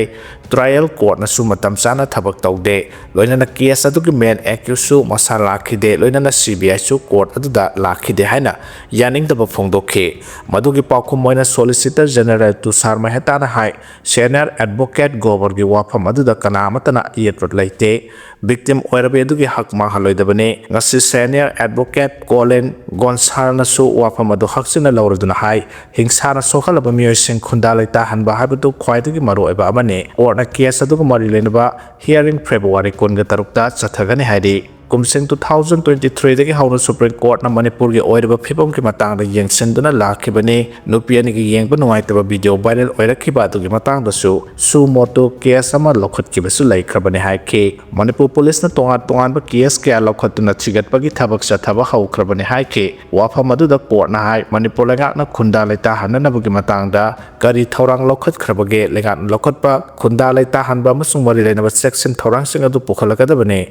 ꯇ꯭ꯔꯥꯏꯌꯦꯜ ꯀꯣꯔꯠꯅꯁꯨ ꯃꯇꯝ ꯆꯥꯅ ꯊꯕꯛ ꯇꯧꯗꯦ꯫ ꯂꯣꯏꯅꯅ ꯀꯦꯁ ꯑꯗꯨꯒꯤ ꯃꯦꯟ ꯑꯦꯀ꯭ꯌꯨꯁꯁꯨ ꯃꯁꯥ ꯂꯥꯛꯈꯤꯗꯦ꯫ ꯂꯣꯏꯅꯅ ꯁꯤ ꯕꯤ ꯑꯥꯏꯁꯨ ꯀꯣꯔꯠ ꯑꯗꯨꯗ ꯂꯥꯛꯈꯤꯗꯦ ꯍꯥꯏꯅ ꯌꯥꯅꯤꯡꯗꯕ ꯐꯣꯡꯗꯣꯛꯈꯤ꯫ ꯃꯗꯨꯒꯤ ꯄꯥꯎꯈꯨꯝ ꯑꯣꯏꯅ ꯁꯣꯂꯤꯁꯤꯇꯔ ꯖꯦꯅꯔꯦꯜ ꯇꯨꯁꯥꯔ ꯃꯦꯍꯇꯥꯅ ꯍꯥꯏ, ꯁꯦꯅꯤꯌꯔ ꯑꯦꯗꯚꯣꯀꯦꯠ ꯒꯣꯕꯔꯒꯤ ꯋꯥꯐꯝ ꯑꯗꯨꯗ ꯀꯅꯥ ꯑꯃꯠꯇꯅ ꯑꯌꯦꯠꯄ ꯂꯩꯇꯦ꯫ ꯚꯤꯛꯇꯤꯝ ꯑꯣꯏꯔꯕꯤ ꯑꯗꯨꯒꯤ ꯍꯛ ꯃꯥꯡꯍꯜꯂꯣꯏꯗꯕꯅꯤ꯫ ꯉꯁꯤ ꯁꯦꯅꯤꯌꯔ ꯑꯦꯗꯚꯣꯀꯦꯠ ꯀꯣꯂꯤꯟ ꯒꯣꯟꯁꯥꯜꯅꯁꯨ ꯋꯥꯐꯝ ꯑꯗꯨ ꯍꯛꯆꯤꯟꯅ ꯂꯧꯔꯗꯨꯅ ꯍꯥꯏ, ꯍꯤꯡꯁꯥꯅ ꯁꯣꯛꯍꯜꯂꯕ ꯃꯤꯑꯣꯏꯁꯤꯡ ꯈꯨꯟꯗꯥ ꯂꯩꯇꯥꯍꯟꯕ ꯍꯥꯏꯕꯗꯨ ꯈ꯭ꯋꯥꯏꯗꯒꯤ ꯃꯔꯨꯑꯣꯏꯕ ꯑꯃꯅꯤ꯫ ꯀꯣꯔꯠꯅ ꯀꯦꯁ ꯑꯗꯨꯒ ꯃꯔꯤ ꯂꯩꯅꯕ ꯍꯤꯌꯥꯔꯤꯡ ꯐꯦꯕ꯭ꯔꯨꯋꯥꯔꯤ ꯀꯨꯟꯒ ꯇꯔꯨꯛꯇ ꯆꯠꯊꯒꯅꯤ ꯍꯥꯏꯔꯤ꯫ ꯀꯨꯝꯁꯤꯡ two thousand twenty threeꯗꯒꯤ ꯍꯧꯅ ꯁꯨꯄ꯭ꯔꯤꯝ ꯀꯣꯔꯠꯅ ꯃꯅꯤꯄꯨꯔꯒꯤ ꯑꯣꯏꯔꯤꯕ ꯐꯤꯕꯝꯒꯤ ꯃꯇꯥꯡꯗ ꯌꯦꯡꯁꯤꯟꯗꯨꯅ ꯂꯥꯛꯈꯤꯕꯅꯤ꯫ ꯅꯨꯄꯤ ꯑꯅꯤꯒꯤ ꯌꯦꯡꯕ ꯅꯨꯡꯉꯥꯏꯇꯕ ꯚꯤꯗꯤꯑꯣ ꯚꯥꯏꯔꯦꯜ ꯑꯣꯏꯔꯛꯈꯤꯕ ꯑꯗꯨꯒꯤ ꯃꯇꯥꯡꯗꯁꯨ ꯁꯨ ꯃꯣꯇꯣ ꯀꯦꯁ ꯑꯃ ꯂꯧꯈꯠꯈꯤꯕꯁꯨ ꯂꯩꯈ꯭ꯔꯕꯅꯤ ꯍꯥꯏꯈꯤ꯫ ꯃꯅꯤꯄꯨꯔ ꯄꯨꯂꯤꯁꯅ ꯇꯣꯉꯥꯟ ꯇꯣꯉꯥꯟꯕ ꯀꯦꯁ ꯀꯌꯥ ꯂꯧꯈꯠꯇꯨꯅ ꯊꯤꯒꯠꯄꯒꯤ ꯊꯕꯛ ꯆꯠꯊꯕ ꯍꯧꯈ꯭ꯔꯕꯅꯤ ꯍꯥꯏꯈꯤ꯫ ꯋꯥꯐꯝ ꯑꯗꯨꯗ ꯀꯣꯔꯠꯅ ꯍꯥꯏ, ꯃꯅꯤꯄꯨꯔ ꯂꯩꯉꯥꯛꯅ ꯈꯨꯟꯗꯥ ꯂꯩꯇꯥꯍꯟꯅꯅꯕꯒꯤ ꯃꯇꯥꯡꯗ ꯀꯔꯤ ꯊꯧꯔꯥꯡ ꯂꯧꯈꯠꯈ꯭ꯔꯕꯒꯦ? ꯂꯩꯉꯥꯛꯅ ꯂꯧꯈꯠꯄ ꯈꯨꯟꯗꯥ ꯂꯩꯇꯥꯍꯟꯕ ꯑꯃꯁꯨꯡ ꯃꯔꯤ ꯂꯩꯅꯕ ꯆꯦꯛꯁꯤꯟ ꯊꯧꯔꯥꯡꯁꯤꯡ ꯑꯗꯨ ꯄꯨꯈꯠꯂꯛꯀꯗꯕꯅꯤ꯫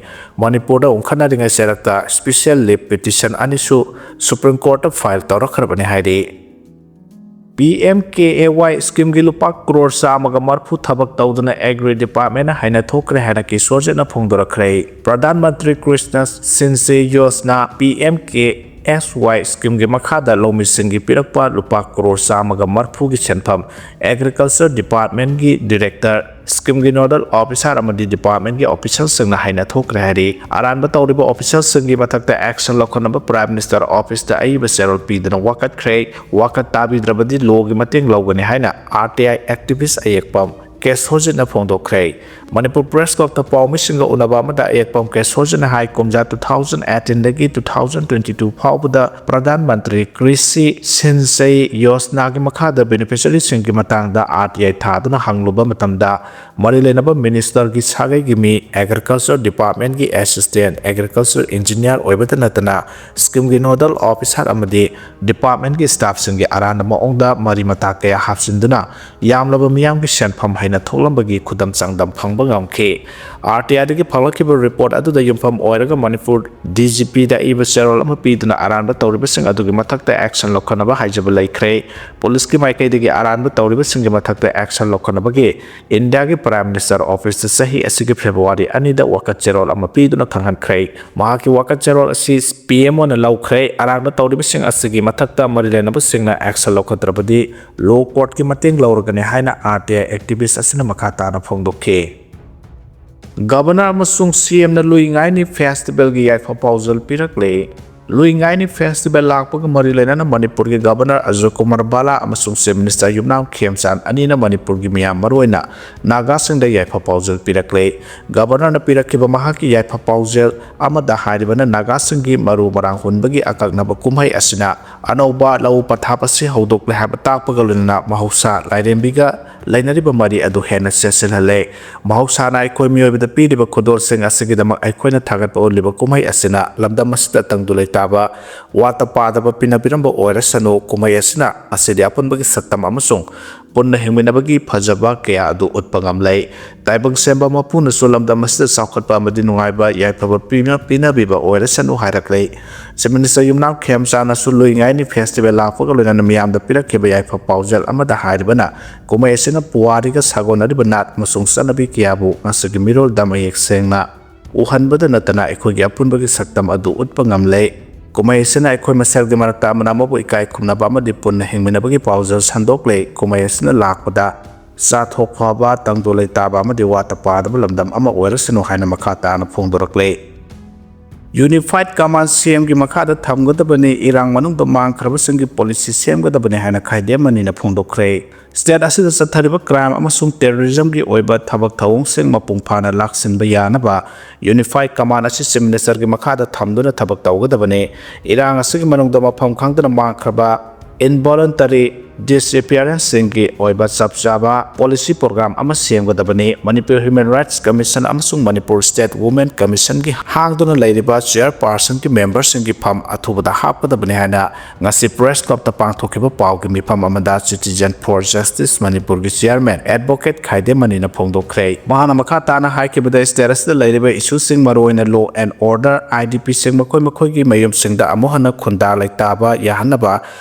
ꯃꯅꯤꯄꯨꯔꯗ ꯎꯪꯈꯠꯅꯔꯤꯉꯩ ꯆꯩꯔꯛꯇ ꯁ꯭ꯄꯤꯁꯦꯜ ꯂꯤꯚ ꯄꯤꯇꯤꯁꯟ ꯑꯅꯤꯁꯨ ꯁꯨꯄ꯭ꯔꯤꯝ ꯀꯣꯔꯠꯇ ꯐꯥꯏꯜ ꯇꯧꯔꯛꯈ꯭ꯔꯕꯅꯤ ꯍꯥꯏꯔꯤ꯫ ꯄꯤ ꯑꯦꯝ ꯀꯦ ꯑꯦ ꯋꯥꯏ ꯁ꯭ꯀꯤꯝꯒꯤ ꯂꯨꯄꯥ ꯀ꯭ꯔꯣꯔ ꯆꯥꯝꯃꯒ ꯃꯔꯤꯐꯨ ꯊꯕꯛ ꯇꯧꯗꯨꯅ ꯑꯦꯒ꯭ꯔꯤ ꯗꯤꯄꯥꯔꯠꯃꯦꯟꯅ ꯍꯥꯏꯅ ꯊꯣꯛꯈ꯭ꯔꯦ ꯍꯥꯏꯅ ꯀꯤꯁꯣꯔꯖꯤꯠꯅ ꯐꯣꯡꯗꯣꯔꯛꯈ꯭ꯔꯦ꯫ ꯄ꯭ꯔꯙꯥꯟ ꯃꯟꯇ꯭ꯔꯤ ꯀ꯭ꯔꯤꯁꯅ ꯁꯤꯟꯆꯦ ꯌꯣꯖꯅꯥ, ꯄꯤ ꯑꯦꯝ ꯀꯦ ꯑꯦꯁ ꯋꯥꯏ ꯁ꯭ꯀꯤꯝꯒꯤ ꯃꯈꯥꯗ ꯂꯧꯃꯤꯁꯤꯡꯒꯤ ꯄꯤꯔꯛꯄ ꯂꯨꯄꯥ ꯀ꯭ꯔꯣꯔ ꯆꯥꯝꯃꯒ ꯃꯔꯤꯐꯨꯒꯤ ꯁꯦꯟꯐꯝ ꯑꯦꯒ꯭ꯔꯤꯀꯜꯆꯔ ꯗꯤꯄꯥꯔꯠꯃꯦꯟꯒꯤ ꯗꯤꯔꯦꯛꯇꯔ, ꯁ꯭ꯀꯤꯝꯒꯤ ꯅꯣꯗꯜ ꯑꯣꯐꯤꯁꯥꯔ ꯑꯃꯗꯤ ꯗꯤꯄꯥꯔꯠꯃꯦꯟꯒꯤ ꯑꯣꯐꯤꯁꯤꯌꯦꯜꯁꯤꯡꯅ ꯍꯥꯏꯅ ꯊꯣꯛꯈ꯭ꯔꯦ ꯍꯥꯏꯔꯤ꯫ ꯑꯔꯥꯟꯕ ꯇꯧꯔꯤꯕ ꯑꯣꯐꯤꯁꯤꯌꯦꯜꯁꯤꯡꯒꯤ ꯃꯊꯛꯇ ꯑꯦꯛꯁꯟ ꯂꯧꯈꯠꯅꯕ ꯄ꯭ꯔꯥꯏꯝ ꯃꯤꯅꯤꯁꯇꯔ ꯑꯣꯐꯤꯁꯇ ꯑꯏꯕ ꯆꯦꯔꯣꯜ ꯄꯤꯗꯨꯅ ꯋꯥꯀꯠꯈ꯭ꯔꯦ꯫ ꯋꯥꯀꯠ ꯇꯥꯕꯤꯗ꯭ꯔꯕꯗꯤ ꯂꯣꯒꯤ ꯃꯇꯦꯡ ꯂꯧꯒꯅꯤ ꯍꯥꯏꯅ ꯑꯥꯔ ꯇꯤ ꯑꯥꯏ ꯑꯦꯛꯇꯤꯚꯤꯁ ꯑꯌꯦꯛꯄꯝ ꯀꯦꯁꯣꯔꯖꯤꯠꯅ ꯐꯣꯡꯗꯣꯛꯈ꯭ꯔꯦ꯫ ꯃꯅꯤꯄꯨꯔ ꯄ꯭ꯔꯦꯁ ꯀ꯭ꯂꯕꯇ ꯄꯥꯎꯃꯤꯁꯤꯡꯒ ꯎꯅꯕ ꯑꯃꯗ ꯑꯌꯦꯛꯄꯝ ꯀꯦꯁꯣꯔꯖꯤꯠꯅ ꯍꯥꯏ, ꯀꯨꯝꯖꯥ two thousand eighteenꯗꯒꯤ two thousand twenty two ꯐꯥꯎꯕꯗ ꯄ꯭ꯔꯙꯥꯟ ꯃꯟꯇ꯭ꯔꯤ ꯀ꯭ꯔꯤꯁꯤ ꯁꯤꯟꯆꯩ ꯌꯣꯖꯅꯥꯒꯤ ꯃꯈꯥꯗ ꯕꯦꯅꯤꯐꯤꯁꯔꯤꯁꯤꯡꯒꯤ ꯃꯇꯥꯡꯗ ꯑꯥꯔ ꯇꯤ ꯑꯥꯏ ꯊꯥꯗꯨꯅ ꯍꯪꯂꯨꯕ ꯃꯇꯝꯗ, ꯃꯔꯤ ꯂꯩꯅꯕ ꯃꯤꯅꯤꯁꯇꯔꯒꯤ ꯁꯥꯒꯩꯒꯤ ꯃꯤ, ꯑꯦꯒ꯭ꯔꯤꯀꯜꯆꯔ ꯗꯤꯄꯥꯔꯠꯃꯦꯟꯒꯤ ꯑꯦꯁꯤꯁꯇꯦꯟ, ꯑꯦꯒ꯭ꯔꯤꯀꯜꯆꯔ ꯏꯟꯖꯤꯅꯤꯌꯥꯔ ꯑꯣꯏꯕꯇ ꯅꯠꯇꯅ ꯁ꯭ꯀꯤꯝꯒꯤ ꯅꯣꯗꯜ ꯑꯣꯐꯤꯁꯥꯔ ꯑꯃꯗꯤ ꯗꯤꯄꯥꯔꯠꯃꯦꯟꯒꯤ ꯁ꯭ꯇꯥꯐꯁꯤꯡꯒꯤ ꯑꯔꯥꯟꯕ ꯃꯑꯣꯡꯗ ꯃꯔꯤ ꯃꯇꯥ ꯀꯌꯥ ꯍꯥꯞꯆꯤꯟꯗꯨꯅ ꯌꯥꯝꯂꯕ ꯃꯤꯌꯥꯝꯒꯤ ꯁꯦꯟꯐꯝ ꯍꯥꯏꯅ ꯊꯣꯛꯂꯝꯕꯒꯤ ꯈꯨꯗꯝ ꯆꯥꯡꯗꯝ ꯐꯪꯕ ꯉꯝꯈꯤ꯫ ꯑꯥꯔ ꯇꯤ ꯑꯥꯏꯗꯒꯤ ꯐꯪꯂꯛꯈꯤꯕ ꯔꯤꯄꯣꯔꯠ ꯑꯗꯨꯗ ꯌꯨꯝꯐꯝ ꯑꯣꯏꯔꯒ ꯃꯅꯤꯄꯨꯔ ꯗꯤ ꯖꯤ ꯄꯤꯗ ꯑꯏꯕ ꯆꯦꯔꯣꯜ ꯑꯃ ꯄꯤꯗꯨꯅ ꯑꯔꯥꯟꯕ ꯇꯧꯔꯤꯕꯁꯤꯡ ꯑꯗꯨꯒꯤ ꯃꯊꯛꯇ ꯑꯦꯛꯁꯟ ꯂꯧꯈꯠꯅꯕ ꯍꯥꯏꯖꯕ ꯂꯩꯈ꯭ꯔꯦ꯫ ꯄꯨꯂꯤꯁꯀꯤ ꯃꯥꯏꯀꯩꯗꯒꯤ ꯑꯔꯥꯟꯕ ꯇꯧꯔꯤꯕꯁꯤꯡꯒꯤ ꯃꯊꯛꯇ ꯑꯦꯛꯁꯟ ꯂꯧꯈꯠꯅꯕꯒꯤ ꯏꯟꯗꯤꯌꯥꯒꯤ ꯄ꯭ꯔꯥꯏꯝ ꯃꯤꯅꯤꯁꯇꯔ ꯑꯣꯐꯤꯁꯇ ꯆꯍꯤ ꯑꯁꯤꯒꯤ ꯐꯦꯕ꯭ꯔꯨꯋꯥꯔꯤ ꯑꯅꯤꯗ ꯋꯥꯀꯠ ꯆꯦꯔꯣꯜ ꯑꯃ ꯄꯤꯗꯨꯅ ꯈꯪꯍꯟꯈ꯭ꯔꯦ꯫ ꯃꯍꯥꯛꯀꯤ ꯋꯥꯀꯠ ꯆꯦꯔꯣꯜ ꯑꯁꯤ ꯄꯤ ꯑꯦꯝ ꯑꯣꯅ ꯂꯧꯈ꯭ꯔꯦ꯫ ꯑꯔꯥꯟꯕ ꯇꯧꯔꯤꯕꯁꯤꯡ ꯑꯁꯤꯒꯤ ꯃꯊꯛꯇ ꯃꯔꯤ ꯂꯩꯅꯕꯁꯤꯡꯅ ꯑꯦꯛꯁꯟ ꯂꯧꯈꯠꯇ꯭ꯔꯕꯗꯤ ꯂꯣ ꯀꯣꯔꯠꯀꯤ ꯃꯇꯦꯡ ꯂꯧꯔꯒꯅꯤ ꯍꯥꯏꯅ ꯑꯥꯔ ꯇꯤ ꯑꯥꯏ ꯑꯦꯛꯇꯤꯚꯤꯁ ꯑꯁꯤꯅ ꯃꯈꯥ ꯇꯥꯅ ꯐꯣꯡꯗꯣꯛꯈꯤ꯫ ꯒꯕꯔꯅꯔ ꯑꯃꯁꯨꯡ ꯁꯤ ꯑꯦꯝꯅ ꯂꯨꯏ ꯉꯥꯏꯅꯤ ꯐꯦꯁꯇꯤꯚꯦꯜꯒꯤ ꯌꯥꯏꯐ ꯄꯥꯎꯖꯦꯜ ꯄꯤꯔꯛꯂꯦ꯫ ꯂꯨꯏ ꯉꯥꯏꯅꯤ ꯐꯦꯁꯇꯤꯚꯦꯜ ꯂꯥꯛꯄꯒ ꯃꯔꯤ ꯂꯩꯅꯅ ꯃꯅꯤꯄꯨꯔꯒꯤ ꯒꯕꯔꯅꯔ ꯑꯖꯣꯏ ꯀꯨꯃꯥꯔ ꯕꯥꯂꯥ ꯑꯃꯁꯨꯡ ꯆꯤꯐ ꯃꯤꯅꯤꯁꯇꯔ ꯌꯨꯝꯅꯥꯝ ꯈꯦꯝꯆꯥꯟ ꯑꯅꯤꯅ ꯃꯅꯤꯄꯨꯔꯒꯤ ꯃꯤꯌꯥꯝ, ꯃꯔꯨꯑꯣꯏꯅ ꯅꯥꯒꯥꯁꯤꯡꯗ ꯌꯥꯏꯐ ꯄꯥꯎꯖꯦꯜ ꯄꯤꯔꯛꯂꯦ꯫ ꯒꯕꯔꯅꯔꯅ ꯄꯤꯔꯛꯈꯤꯕ ꯃꯍꯥꯛꯀꯤ ꯌꯥꯏꯐ ꯄꯥꯎꯖꯦꯜ ꯑꯃꯗ ꯍꯥꯏꯔꯤꯕꯅ ꯅꯥꯒꯥꯁꯤꯡꯒꯤ ꯃꯔꯨ ꯃꯔꯥꯡ ꯍꯨꯟꯕꯒꯤ ꯑꯀꯛꯅꯕ ꯀꯨꯝꯍꯩ ꯑꯁꯤꯅ ꯑꯅꯧꯕ ꯂꯧꯎ ꯄꯊꯥꯞ ꯑꯁꯤ ꯍꯧꯗꯣꯛꯂꯦ ꯍꯥꯏꯕ ꯇꯥꯛꯄꯒ ꯂꯣꯏꯅꯅ ꯃꯍꯧꯁꯥ ꯂꯥꯏꯔꯦꯝꯕꯤꯒ ꯂꯩꯅꯔꯤꯕ ꯃꯔꯤ ꯑꯗꯨ ꯍꯦꯟꯅ ꯆꯦꯠꯁꯤꯜꯍꯜꯂꯦ꯫ ꯃꯍꯧꯁꯥꯅ ꯑꯩꯈꯣꯏ ꯃꯤꯑꯣꯏꯕꯗ ꯄꯤꯔꯤꯕ ꯈꯨꯗꯣꯜꯁꯤꯡ ꯑꯁꯤꯒꯤꯗꯃꯛ ꯑꯩꯈꯣꯏꯅ ꯊꯥꯒꯠꯄ ꯎꯠꯂꯤꯕ ꯀꯨꯝꯍꯩ ꯑꯁꯤꯅ ꯂꯝꯗꯝ ꯑꯁꯤꯗ ꯇꯪꯗꯨ ꯂꯩꯇꯥꯕ, ꯋꯥꯠꯇ ꯄꯥꯗꯕ ꯄꯤꯅꯕꯤꯔꯝꯕ ꯑꯣꯏꯔꯁꯅꯨ꯫ ꯀꯨꯝꯍꯩ ꯑꯁꯤꯅ ꯑꯁꯤꯗꯤ ꯑꯄꯨꯟꯕꯒꯤ ꯁꯛꯇꯝ ꯑꯃꯁꯨꯡ ꯄꯨꯟꯅ ꯍꯤꯡꯃꯤꯟꯅꯕꯒꯤ ꯐꯖꯕ ꯀꯌꯥ ꯑꯗꯨ ꯎꯠꯄ ꯉꯝꯂꯦ꯫ ꯇꯥꯏꯕꯪ ꯁꯦꯝꯕ ꯃꯄꯨꯅꯁꯨ ꯂꯝꯗꯝ ꯑꯁꯤꯗ ꯆꯥꯎꯈꯠꯄ ꯑꯃꯗꯤ ꯅꯨꯡꯉꯥꯏꯕ ꯌꯥꯏꯐꯕ ꯄꯤꯅ-, ꯄꯤꯅꯕꯤꯕ ꯑꯣꯏꯔꯁꯅꯨ ꯍꯥꯏꯔꯛꯂꯦ꯫ ꯆꯤꯐ ꯃꯤꯅꯤꯁꯇꯔ ꯌꯨꯝꯅꯥꯝ ꯈꯦꯝꯆꯥꯟꯅꯁꯨ ꯂꯨꯏ ꯉꯥꯏꯅꯤ ꯐꯦꯁꯇꯤꯚꯦꯜ ꯂꯥꯛꯄꯒ ꯂꯣꯏꯅꯅ ꯃꯤꯌꯥꯝꯗ ꯄꯤꯔꯛꯈꯤꯕ ꯌꯥꯏꯐ ꯄꯥꯎꯖꯦꯜ ꯑꯃꯗ ꯍꯥꯏꯔꯤꯕꯅ, ꯀꯨꯝꯍꯩ ꯑꯁꯤꯅ ꯄꯨꯋꯥꯔꯤꯒ ꯁꯥꯒꯣꯟꯅꯔꯤꯕ ꯅꯥꯠ ꯑꯃꯁꯨꯡ ꯆꯠꯅꯕꯤ ꯀꯌꯥꯕꯨ ꯉꯁꯤꯒꯤ ꯃꯤꯔꯣꯜꯗ ꯃꯌꯦꯛ ꯁꯦꯡꯅ ꯎꯍꯟꯕꯗ ꯅꯠꯇꯅ ꯑꯩꯈꯣꯏꯒꯤ ꯑꯄꯨꯟꯕꯒꯤ ꯁꯛꯇꯝ ꯑꯗꯨ ꯎꯠꯄ ꯉꯝꯂꯦ꯫ ꯀꯨꯝꯍꯩ ꯑꯁꯤꯅ ꯑꯩꯈꯣꯏ ꯃꯁꯦꯜꯒꯤ ꯃꯔꯛꯇ ꯑꯃꯅ ꯑꯃꯕꯨ ꯏꯀꯥꯏ ꯈꯨꯝꯅꯕ ꯑꯃꯗꯤ ꯄꯨꯟꯅ ꯍꯤꯡꯃꯤꯟꯅꯕꯒꯤ ꯄꯥꯎꯖꯦꯜ ꯁꯟꯗꯣꯛꯂꯦ꯫ ꯀꯨꯝꯍꯩ ꯑꯁꯤꯅ ꯂꯥꯛꯄꯗ ꯆꯥꯊꯣꯛ ꯐꯕ, ꯇꯪꯗꯨ ꯂꯩꯇꯥꯕ ꯑꯃꯗꯤ ꯋꯥꯠꯇ ꯄꯥꯗꯕ ꯂꯝꯗꯝ ꯑꯃ ꯑꯣꯏꯔꯁꯅꯨ ꯍꯥꯏꯅ ꯃꯈꯥ ꯇꯥꯅ ꯐꯣꯡꯗꯣꯔꯛꯂꯦ꯫ ꯌꯨꯅꯤꯐꯥꯏꯗ ꯀꯃꯥꯟ ꯁꯤ ꯑꯦꯝꯒꯤ ꯃꯈꯥꯗ ꯊꯝꯒꯗꯕꯅꯤ, ꯏꯔꯥꯡ ꯃꯅꯨꯡꯗ ꯃꯥꯡꯈ꯭ꯔꯕꯁꯤꯡꯒꯤ ꯄꯣꯂꯤꯁꯤ ꯁꯦꯝꯒꯗꯕꯅꯤ ꯍꯥꯏꯅ ꯈꯥꯏꯗꯦꯝ ꯃꯅꯤꯅ ꯐꯣꯡꯗꯣꯛꯈ꯭ꯔꯦ꯫ ꯁ꯭ꯇꯦꯠ ꯑꯁꯤꯗ ꯆꯠꯊꯔꯤꯕ ꯀ꯭ꯔꯥꯏꯝ ꯑꯃꯁꯨꯡ ꯇꯦꯔꯣꯔꯤꯖꯝꯒꯤ ꯑꯣꯏꯕ ꯊꯕꯛ ꯊꯧꯑꯣꯡꯁꯤꯡ ꯃꯄꯨꯡ ꯐꯥꯅ ꯂꯥꯛꯁꯤꯟꯕ ꯌꯥꯅꯕ ꯌꯨꯅꯤꯐꯥꯏꯗ ꯀꯃꯥꯟ ꯑꯁꯤ ꯆꯤꯐ ꯃꯤꯅꯤꯁꯇꯔꯒꯤ ꯃꯈꯥꯗ ꯊꯝꯗꯨꯅ ꯊꯕꯛ ꯇꯧꯒꯗꯕꯅꯤ꯫ ꯏꯔꯥꯡ ꯑꯁꯤꯒꯤ ꯃꯅꯨꯡꯗ ꯃꯐꯝ ꯈꯪꯗꯅ ꯃꯥꯡꯈ꯭ꯔꯕ involuntary disappearanceꯁꯤꯡꯒꯤ ꯑꯣꯏꯕ ꯆꯞ ꯆꯥꯕ ꯄꯣꯂꯤꯁꯤ ꯄ꯭ꯔꯣꯒ꯭ꯔꯥꯝ ꯑꯃ ꯁꯦꯝꯒꯗꯕꯅꯤ꯫ ꯃꯅꯤꯄꯨꯔ ꯍ꯭ꯌꯨꯃꯦꯟ ꯔꯥꯏꯠꯁ ꯀꯃꯤꯁꯟ ꯑꯃꯁꯨꯡ ꯃꯅꯤꯄꯨꯔ ꯁ꯭ꯇꯦꯠ ꯋꯨꯃꯦꯟ ꯀꯃꯤꯁꯟꯒꯤ ꯍꯥꯡꯗꯨꯅ ꯂꯩꯔꯤꯕ ꯆꯤꯌꯔꯄꯥꯔꯁꯟꯒꯤ ꯃꯦꯝꯕꯔꯁꯤꯡꯒꯤ ꯐꯝ ꯑꯊꯨꯕꯗ ꯍꯥꯞꯀꯗꯕꯅꯤ ꯍꯥꯏꯅ ꯉꯁꯤ ꯄ꯭ꯔꯦꯁ ꯀ꯭ꯂꯕꯇ ꯄꯥꯡꯊꯣꯛꯈꯤꯕ ꯄꯥꯎꯒꯤ ꯃꯤꯐꯝ ꯑꯃꯗ Citizen for Justice ꯃꯅꯤꯄꯨꯔꯒꯤ ꯆꯤꯌꯔꯃꯦꯟ ꯑꯦꯗꯚꯣꯀꯦꯠ ꯈꯥꯏꯗꯦꯝ ꯃꯅꯤꯅ ꯐꯣꯡꯗꯣꯛꯈ꯭ꯔꯦ꯫ ꯃꯍꯥꯛꯅ ꯃꯈꯥ ꯇꯥꯅ ꯍꯥꯏꯈꯤꯕꯗ, ꯁ꯭ꯇꯦꯠ ꯑꯁꯤꯗ ꯂꯩꯔꯤꯕ ꯏꯁꯨꯁꯤꯡ, ꯃꯔꯨꯑꯣꯏꯅ law and order, IDPꯁꯤꯡ ꯃꯈꯣꯏ ꯃꯈꯣꯏꯒꯤ ꯃꯌꯨꯝꯁꯤꯡꯗ ꯑꯃꯨꯛ ꯍꯟꯅ ꯈꯨꯟꯗꯥ ꯂꯩꯇꯥꯕ ꯌꯥꯍꯟꯅꯕ